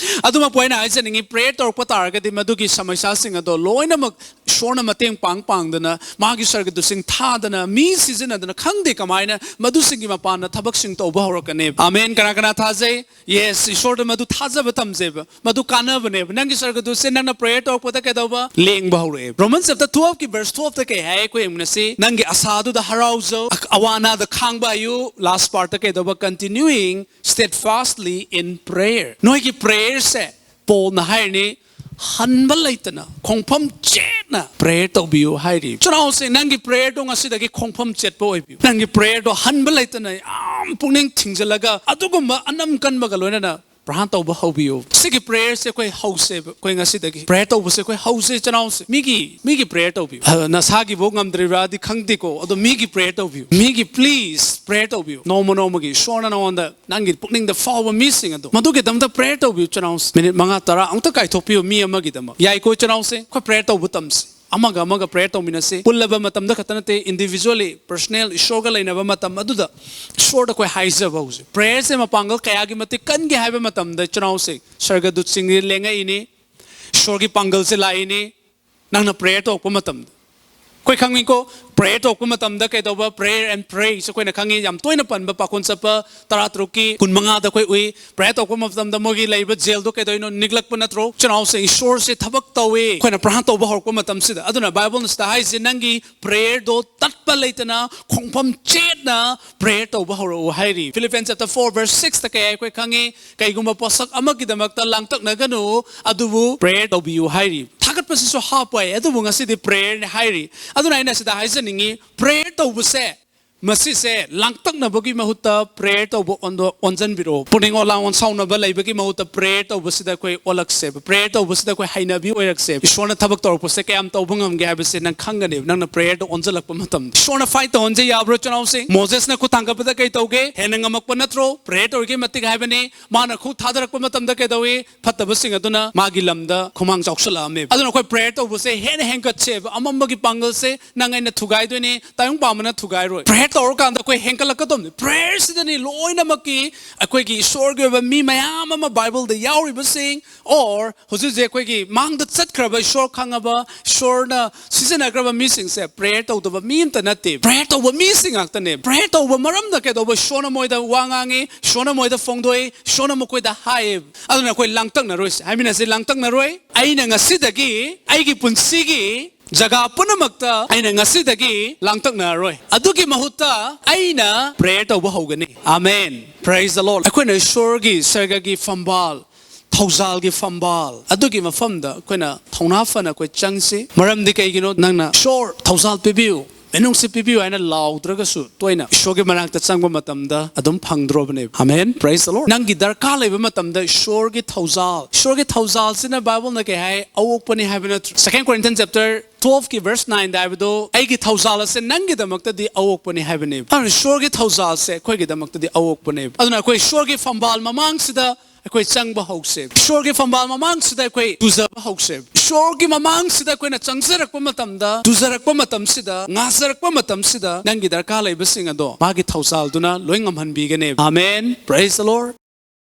ꯑꯗꯨꯃꯛꯄꯨ ꯑꯩꯅ ꯍꯥꯏꯖꯅꯤꯡꯉꯤ, ꯄ꯭ꯔꯦꯌꯔ ꯇꯧꯔꯛꯄ ꯇꯥꯔꯒꯗꯤ ꯃꯗꯨꯒꯤ ꯁꯃꯁ꯭ꯌꯥꯁꯤꯡ ꯑꯗꯣ ꯂꯣꯏꯅꯃꯛ ꯏꯁꯣꯔꯅ ꯃꯇꯦꯡ ꯄꯥꯡ ꯄꯥꯡꯗꯅ, ꯃꯥꯒꯤ ꯁꯔꯒꯗꯨꯁꯤꯡ ꯊꯥꯗꯅ, ꯃꯤ ꯁꯤꯖꯤꯟꯅꯗꯅ, ꯈꯪꯗꯦ ꯀꯃꯥꯏꯅ ꯃꯗꯨꯁꯤꯡꯒꯤ ꯃꯄꯥꯟꯗ ꯊꯕꯛꯁꯤꯡ ꯇꯧꯕ ꯍꯧꯔꯛꯀꯅꯤ꯫ ꯑꯥꯃꯦꯟ꯫ ꯀꯅꯥ ꯀꯅꯥ ꯊꯥꯖꯩ? Yes, ꯏꯁꯣꯔꯗ ꯃꯗꯨ ꯊꯥꯖꯕ ꯇꯝꯖꯩꯕ, ꯃꯗꯨ ꯀꯥꯟꯅꯕꯅꯦꯕ꯫ ꯅꯪꯒꯤ ꯁꯔꯒꯗꯨꯁꯦ ꯅꯪꯅ ꯄ꯭ꯔꯦꯌꯔ ꯇꯧꯔꯛꯄꯗ ꯀꯩꯗꯧꯕ? ꯂꯦꯡꯕ ꯍꯧꯔꯛꯑꯦ꯫ ꯔꯣꯃꯟ ꯆꯦꯞꯇꯔ ꯇꯨꯋꯦꯜꯐꯀꯤ ꯚꯔꯁ ꯇꯨꯋꯦꯜꯐꯇ ꯀꯩ ꯍꯥꯏ? ꯑꯩꯈꯣꯏ ꯌꯦꯡꯃꯤꯟꯅꯁꯤ꯫ "ꯅꯪꯒꯤ ꯑꯁꯥꯗꯨꯗ ꯍꯔꯥꯎꯖꯧ, ꯑꯋꯥ ꯑꯅꯥꯗ ꯈꯥꯡꯕ ꯍꯩꯌꯨ", ꯂꯥꯁ ꯄꯥꯔꯠꯇ ꯀꯩꯗꯧꯕ? "Continuing steadfastly in prayer"꯫ ꯅꯣꯏꯒꯤ ꯄ꯭ꯔꯦꯌꯔꯁꯦ ꯄꯣꯜꯅ ꯍꯥꯏꯔꯤꯅꯤ, ꯍꯟꯕ ꯂꯩꯇꯅ, ꯈꯣꯡꯐꯝ ꯆꯦꯠꯅ ꯄ꯭ꯔꯦꯌꯔ ꯇꯧꯕꯤꯌꯨ ꯍꯥꯏꯔꯤ꯫ ꯏꯆꯤꯟ ꯏꯅꯥꯎꯁꯤꯡ, ꯅꯪꯒꯤ ꯄ꯭ꯔꯦꯌꯔꯗꯣ ꯉꯁꯤꯗꯒꯤ ꯈꯣꯡꯐꯝ ꯆꯦꯠꯄ ꯑꯣꯏꯕꯤꯌꯨ꯫ ꯅꯪꯒꯤ ꯄ꯭ꯔꯦꯌꯔꯗꯣ ꯍꯟꯕ ꯂꯩꯇꯅ ꯌꯥꯝ ꯄꯨꯛꯅꯤꯡ ꯊꯤꯡꯖꯤꯜꯂꯒ ꯑꯗꯨꯒꯨꯝꯕ ꯑꯅꯝ ꯀꯟꯕꯒ ꯂꯣꯏꯅꯅ ꯄ꯭ꯔꯥꯔꯊꯅꯥ ꯇꯧꯕ ꯍꯧꯕꯤꯌꯨ꯫ ꯁꯤꯒꯤ ꯄ꯭ꯔꯦꯌꯔꯁꯦ ꯑꯩꯈꯣꯏ ꯍꯧꯁꯦꯕ, ꯑꯩꯈꯣꯏ ꯉꯁꯤꯗꯒꯤ ꯄ꯭ꯔꯦꯌꯔ ꯇꯧꯕꯁꯦ ꯑꯩꯈꯣꯏ ꯍꯧꯁꯦ, ꯏꯆꯤꯟ ꯏꯅꯥꯎꯁꯤꯡ꯫ ꯃꯤꯒꯤ, ꯃꯤꯒꯤ ꯄ꯭ꯔꯦꯌꯔ ꯇꯧꯕꯤꯌꯨ꯫ ꯑ, ꯅꯁꯥꯒꯤꯕꯨ ꯉꯝꯗ꯭ꯔꯤꯕ꯭ꯔꯥꯗꯤ ꯈꯪꯗꯦꯀꯣ, ꯑꯗꯣ ꯃꯤꯒꯤ ꯄ꯭ꯔꯦꯌꯔ ꯇꯧꯕꯤꯌꯨ꯫ ꯃꯤꯒꯤ please ꯄ꯭ꯔꯦꯌꯔ ꯇꯧꯕꯤꯌꯨ꯫ ꯅꯣꯡꯃ ꯅꯣꯡꯃꯒꯤ ꯏꯁꯣꯔꯅ ꯅꯉꯣꯟꯗ ꯅꯪꯒꯤ ꯄꯨꯛꯅꯤꯡꯗ ꯐꯥꯎꯕ ꯃꯤꯁꯤꯡ ꯑꯗꯣ, ꯃꯗꯨꯒꯤꯗꯃꯛꯇ ꯄ꯭ꯔꯦꯌꯔ ꯇꯧꯕꯤꯌꯨ, ꯏꯆꯤꯟ ꯏꯅꯥꯎꯁꯤꯡ꯫ ꯃꯤꯅꯤꯠ ꯃꯉꯥ ꯇꯔꯥ ꯑꯃꯨꯛꯇ ꯀꯥꯏꯊꯣꯛꯄꯤꯌꯨ ꯃꯤ ꯑꯃꯒꯤꯗꯃꯛ꯫ ꯌꯥꯏꯀꯣ, ꯏꯆꯤꯟ ꯏꯅꯥꯎꯁꯤꯡ? ꯑꯩꯈꯣꯏ ꯄ꯭ꯔꯦꯌꯔ ꯇꯧꯕ ꯇꯝꯁꯤ꯫ ꯑꯃꯒ ꯑꯃꯒ ꯄ꯭ꯔꯦꯌꯔ ꯇꯧꯃꯤꯟꯅꯁꯤ꯫ ꯄꯨꯜꯂꯕ ꯃꯇꯝꯗ ꯈꯛꯇ ꯅꯠꯇꯦ, ꯏꯟꯗꯤꯕꯤꯖꯨꯋꯦꯜꯂꯤ, ꯄꯔꯁꯅꯦꯜ, ꯏꯁꯣꯔꯒ ꯂꯩꯅꯕ ꯃꯇꯝ ꯑꯗꯨꯗ ꯏꯁꯣꯔꯗ ꯑꯩꯈꯣꯏ ꯍꯥꯏꯖꯕ ꯍꯧꯖꯤꯛ꯫ ꯄ꯭ꯔꯦꯌꯔꯁꯦ ꯃꯄꯥꯡꯒꯜ ꯀꯌꯥꯒꯤ ꯃꯇꯤꯛ ꯀꯟꯒꯦ ꯍꯥꯏꯕ ꯃꯇꯝꯗ, ꯏꯆꯤꯟ ꯏꯅꯥꯎꯁꯤꯡ, ꯁꯔꯒꯗꯨꯠꯁꯤꯡꯁꯦ ꯂꯦꯡꯉꯛꯏꯅꯤ, ꯏꯁꯣꯔꯒꯤ ꯄꯥꯡꯒꯜꯁꯦ ꯂꯥꯛꯏꯅꯤ꯫ ꯅꯪꯅ ꯄ꯭ꯔꯦꯌꯔ ꯇꯧꯔꯛꯄ ꯃꯇꯝꯗ, ꯑꯩꯈꯣꯏ ꯈꯪꯉꯤꯀꯣ, ꯄ꯭ꯔꯦꯌꯔ ꯇꯧꯔꯛꯄ ꯃꯇꯝꯗ ꯀꯩꯗꯧꯕ? Prayer and praise ꯑꯩꯈꯣꯏꯅ ꯈꯪꯉꯤ, ꯌꯥꯝ ꯇꯣꯏꯅ ꯄꯟꯕ ꯄꯥꯈꯣꯟ ꯆꯠꯄ ꯇꯔꯥ ꯇꯔꯨꯛꯀꯤ ꯀꯨꯟ ꯃꯉꯥꯗ ꯑꯩꯈꯣꯏ ꯎꯏ꯫ ꯄ꯭ꯔꯦꯌꯔ ꯇꯧꯔꯛꯄ ꯃꯇꯝꯗ ꯃꯣꯏꯒꯤ ꯂꯩꯔꯤꯕ ꯖꯦꯜꯗꯣ ꯀꯩꯗꯧꯔꯤꯅꯣ? ꯅꯤꯛꯂꯛꯄ ꯅꯠꯇ꯭ꯔꯣ? ꯏꯆꯤꯟ ꯏꯅꯥꯎꯁꯦ, ꯏꯁꯣꯔꯁꯦ ꯊꯕꯛ ꯇꯧꯏ꯫ ꯑꯩꯈꯣꯏꯅ ꯄ꯭ꯔꯥꯔꯊꯅꯥ ꯇꯧꯕ ꯍꯧꯔꯛꯄ ꯃꯇꯝꯁꯤꯗ꯫ ꯑꯗꯨꯅ ꯕꯥꯏꯕꯜꯅ ꯁꯤꯗ ꯍꯥꯏꯁꯦ, ꯅꯪꯒꯤ ꯄ꯭ꯔꯦꯌꯔꯗꯣ ꯇꯠꯄ ꯂꯩꯇꯅ ꯈꯣꯡꯐꯝ ꯆꯦꯠꯅ ꯄ꯭ꯔꯦꯌꯔ ꯇꯧꯕ ꯍꯧꯔꯛꯎ ꯍꯥꯏꯔꯤ꯫ Philippians chapter four verse sixꯇ ꯀꯩ ꯍꯥꯏ ꯑꯩꯈꯣꯏ ꯈꯪꯉꯤ? ꯀꯩꯒꯨꯝꯕ ꯄꯣꯠꯁꯛ ꯑꯃꯒꯤꯗꯃꯛꯇ ꯂꯥꯡꯇꯛꯅꯒꯅꯨ, ꯑꯗꯨꯕꯨ ꯄ꯭ꯔꯦꯌꯔ ꯇꯧꯕꯤꯌꯨ ꯍꯥꯏꯔꯤ꯫ ꯊꯥꯒꯠꯄꯁꯤꯁꯨ ꯍꯥꯞꯄꯣꯏ, ꯑꯗꯨꯕꯨ ꯉꯁꯤꯗꯤ ꯄ꯭ꯔꯦꯌꯔꯅꯤ ꯍꯥꯏꯔꯤ꯫ ꯑꯗꯨꯅ ꯑꯩꯅ ꯁꯤꯗ ꯍꯥꯏꯖꯅꯤꯡꯉꯤ, ꯄ꯭ꯔꯦꯌꯔ ꯇꯧꯕꯁꯦ, ꯃꯁꯤꯁꯦ ꯂꯥꯡꯇꯛꯅꯕꯒꯤ ꯃꯍꯨꯠꯇ ꯄ꯭ꯔꯦꯌꯔ ꯇꯧꯕ ꯑꯣꯟꯗꯣ-, ꯑꯣꯟꯁꯤꯟꯕꯤꯔꯛꯑꯣ꯫ ꯄꯨꯛꯅꯤꯡ ꯑꯣꯂꯥ ꯑꯣꯟꯁꯥꯎꯅꯕ ꯂꯩꯕꯒꯤ ꯃꯍꯨꯠꯇ ꯄ꯭ꯔꯦꯌꯔ ꯇꯧꯕꯁꯤꯗ ꯑꯩꯈꯣꯏ ꯑꯣꯜꯂꯛꯁꯦꯕ, ꯄ꯭ꯔꯦꯌꯔ ꯇꯧꯕꯁꯤꯗ ꯑꯩꯈꯣꯏ ꯍꯩꯅꯕꯤ ꯑꯣꯏꯔꯛꯁꯦꯕ꯫ ꯏꯁꯣꯔꯅ ꯊꯕꯛ ꯇꯧꯔꯛꯄꯁꯦ ꯀꯌꯥꯝ ꯇꯧꯕ ꯉꯝꯒꯦ ꯍꯥꯏꯕꯁꯦ ꯅꯪ ꯈꯪꯒꯅꯦꯕ, ꯅꯪꯅ ꯄ꯭ꯔꯦꯌꯔꯗ ꯑꯣꯟꯁꯤꯜꯂꯛꯄ ꯃꯇꯝꯗ꯫ ꯏꯁꯣꯔꯅ ꯐꯥꯏꯠ ꯇꯧꯍꯟꯁꯦ ꯌꯥꯕ꯭ꯔꯣ, ꯏꯆꯤꯟ ꯏꯅꯥꯎꯁꯤꯡ? ꯃꯣꯖꯦꯁꯅ ꯈꯨꯠ ꯊꯥꯡꯒꯠꯄꯗ ꯀꯩ ꯇꯧꯒꯦ? ꯍꯦꯟꯅ ꯉꯝꯃꯛꯄ ꯅꯠꯇ꯭ꯔꯣ? ꯄ꯭ꯔꯦꯌꯔ ꯇꯧꯔꯤꯉꯩ ꯃꯇꯤꯛ ꯍꯥꯏꯕꯅꯤ꯫ ꯃꯥꯅ ꯈꯨꯠ ꯊꯥꯗꯔꯛꯄ ꯃꯇꯝꯗ ꯀꯩꯗꯧꯏ? ꯐꯠꯇꯕꯁꯤꯡ ꯑꯗꯨꯅ ꯃꯥꯒꯤ ꯂꯝꯗ ꯈꯨꯃꯥꯡ ꯆꯥꯎꯁꯜꯂꯛꯑꯝꯃꯦꯕ꯫ ꯑꯗꯨꯅ ꯑꯩꯈꯣꯏ ꯄ꯭ꯔꯦꯌꯔ ꯇꯧꯕꯁꯦ ꯍꯦꯟꯅ ꯍꯦꯟꯒꯠꯁꯦꯕ꯫ ꯑꯃꯝꯕꯒꯤ ꯄꯥꯡꯒꯜꯁꯦ ꯅꯪ ꯑꯩꯅ ꯊꯨꯒꯥꯏꯗꯣꯏꯅꯤ, ꯇꯥꯏꯕꯪ ꯄꯥꯝꯕꯅ ꯊꯨꯒꯥꯏꯔꯣꯏ꯫ ꯄ꯭ꯔꯦꯌꯔ ꯇꯧꯔꯀꯥꯟꯗ ꯑꯩꯈꯣꯏ ꯍꯦꯟꯒꯠꯂꯛꯀꯗꯕꯅꯤ꯫ ꯄ꯭ꯔꯦꯌꯔꯁꯤꯗꯅꯤ ꯂꯣꯏꯅꯃꯛꯀꯤ, ꯑꯩꯈꯣꯏꯒꯤ ꯏꯁꯣꯔꯒꯤ ꯑꯣꯏꯕ ꯃꯤ ꯃꯌꯥꯝ ꯑꯃ, ꯕꯥꯏꯕꯜꯗ ꯌꯥꯎꯔꯤꯕꯁꯤꯡ, or ꯍꯧꯖꯤꯛ ꯍꯧꯖꯤꯛ ꯑꯩꯈꯣꯏꯒꯤ ꯃꯥꯡꯗ ꯆꯠꯈ꯭ꯔꯕ, ꯏꯁꯣꯔ ꯈꯪꯉꯕ, ꯏꯁꯣꯔꯅ ꯁꯤꯖꯤꯟꯅꯈ꯭ꯔꯕ ꯃꯤꯁꯤꯡꯁꯦ ꯄ꯭ꯔꯦꯌꯔ ꯇꯧꯗꯕ ꯃꯤ ꯑꯝꯇ ꯅꯠꯇꯦ꯫ ꯄ꯭ꯔꯦꯌꯔ ꯇꯧꯕ ꯃꯤꯁꯤꯡ ꯉꯥꯛꯇꯅꯦ꯫ ꯄ꯭ꯔꯦꯌꯔ ꯇꯧꯕ ꯃꯔꯝꯅ ꯀꯩꯗꯧꯕ? ꯏꯁꯣꯔꯅ ꯃꯣꯏꯗ ꯋꯥ ꯉꯥꯡꯉꯤ, ꯏꯁꯣꯔꯅ ꯃꯣꯏꯗ ꯐꯣꯡꯗꯣꯛꯏ, ꯏꯁꯣꯔꯅ ꯃꯈꯣꯏꯗ ꯍꯥꯏꯌꯦꯕ꯫ ꯑꯗꯨꯅ ꯑꯩꯈꯣꯏ ꯂꯥꯡꯇꯛꯅꯔꯣꯏꯁꯦ꯫ ꯍꯥꯏꯃꯤꯟꯅꯁꯤ, ꯂꯥꯡꯇꯛꯅꯔꯣꯏ꯫ ꯑꯩꯅ ꯉꯁꯤꯗꯒꯤ ꯑꯩꯒꯤ ꯄꯨꯟꯁꯤꯒꯤ ꯖꯒꯥ ꯄꯨꯝꯅꯃꯛꯇ ꯑꯩꯅ ꯉꯁꯤꯗꯒꯤ ꯂꯥꯡꯇꯛꯅꯔꯔꯣꯏ꯫ ꯑꯗꯨꯒꯤ ꯃꯍꯨꯠꯇ ꯑꯩꯅ ꯄ꯭ꯔꯦꯌꯔ ꯇꯧꯕ ꯍꯧꯒꯅꯤ꯫ ꯑꯃꯦꯟ꯫ Praise the Lord꯫ ꯑꯩꯈꯣꯏꯅ ꯏꯁꯣꯔꯒꯤ ꯁꯔꯒꯒꯤ ꯐꯝꯕꯥꯜ, ꯊꯧꯖꯥꯜꯒꯤ ꯐꯝꯕꯥꯜ ꯑꯗꯨꯒꯤ ꯃꯐꯝꯗ ꯑꯩꯈꯣꯏꯅ ꯊꯧꯅꯥ ꯐꯅ ꯑꯩꯈꯣꯏ ꯆꯪꯁꯤ꯫ ꯃꯔꯝꯗꯤ ꯀꯩꯒꯤꯅꯣ? ꯅꯪꯅ, "ꯏꯁꯣꯔ, ꯊꯧꯖꯥꯜ ꯄꯤꯕꯤꯌꯨ, ꯃꯤꯅꯨꯡꯁꯤ ꯄꯤꯕꯤꯌꯨ" ꯍꯥꯏꯅ ꯂꯥꯎꯗ꯭ꯔꯒꯁꯨ, ꯇꯣꯏꯅ ꯏꯁꯣꯔꯒꯤ ꯃꯅꯥꯛꯇ ꯆꯪꯕ ꯃꯇꯝꯗ ꯑꯗꯨꯝ ꯐꯪꯗ꯭ꯔꯣꯕꯅꯦꯕ꯫ ꯑꯃꯦꯟ꯫ Praise the Lord꯫ ꯅꯪꯒꯤ ꯗꯔꯀꯥꯔ ꯂꯩꯕ ꯃꯇꯝꯗ ꯏꯁꯣꯔꯒꯤ ꯊꯧꯖꯥꯜ, ꯏꯁꯣꯔꯒꯤ ꯊꯧꯖꯥꯜꯁꯤꯅ ꯕꯥꯏꯕꯜꯅ ꯀꯩ ꯍꯥꯏ? ꯑꯑꯣꯛꯄꯅꯤ ꯍꯥꯏꯕ ꯅꯠꯇ꯭ꯔꯣ? Second Corinthians chapter twelveꯀꯤ verse nineꯗ ꯍꯥꯏꯕꯗꯣ, "ꯑꯩꯒꯤ ꯊꯧꯖꯥꯜ ꯑꯁꯦ ꯅꯪꯒꯤꯗꯃꯛꯇꯗꯤ ꯑꯑꯣꯛꯄꯅꯤ" ꯍꯥꯏꯕꯅꯦꯕ꯫ ꯑꯗꯨꯅ ꯏꯁꯣꯔꯒꯤ ꯊꯧꯖꯥꯜꯁꯦ ꯑꯩꯈꯣꯏꯒꯤꯗꯃꯛꯇꯗꯤ ꯑꯑꯣꯛꯄꯅꯦꯕ꯫ ꯑꯗꯨꯅ ꯑꯩꯈꯣꯏ ꯏꯁꯣꯔꯒꯤ ꯐꯝꯕꯥꯜ ꯃꯃꯥꯡꯁꯤꯗ ꯑꯩꯈꯣꯏ ꯆꯪꯕ ꯍꯧꯁꯦꯕ꯫ ꯏꯁꯣꯔꯒꯤ ꯐꯝꯕꯥꯜ ꯃꯃꯥꯡꯁꯤꯗ ꯑꯩꯈꯣꯏ ꯇꯨꯖꯕ ꯍꯧꯁꯦꯕ꯫ ꯏꯁꯣꯔꯒꯤ ꯃꯃꯥꯡꯁꯤꯗ ꯑꯩꯈꯣꯏꯅ ꯆꯪꯖꯔꯛꯄ ꯃꯇꯝꯗ, ꯇꯨꯖꯔꯛꯄ ꯃꯇꯝꯁꯤꯗ, ꯉꯥꯖꯔꯛꯄ ꯃꯇꯝꯁꯤꯗ, ꯅꯪꯒꯤ ꯗꯔꯀꯥꯔ ꯂꯩꯕꯁꯤꯡ ꯑꯗꯣ ꯃꯥꯒꯤ ꯊꯧꯖꯥꯜꯗꯨꯅ ꯂꯣꯏ ꯉꯝꯍꯟꯕꯤꯒꯅꯦꯕ꯫ Amen. Praise the Lord.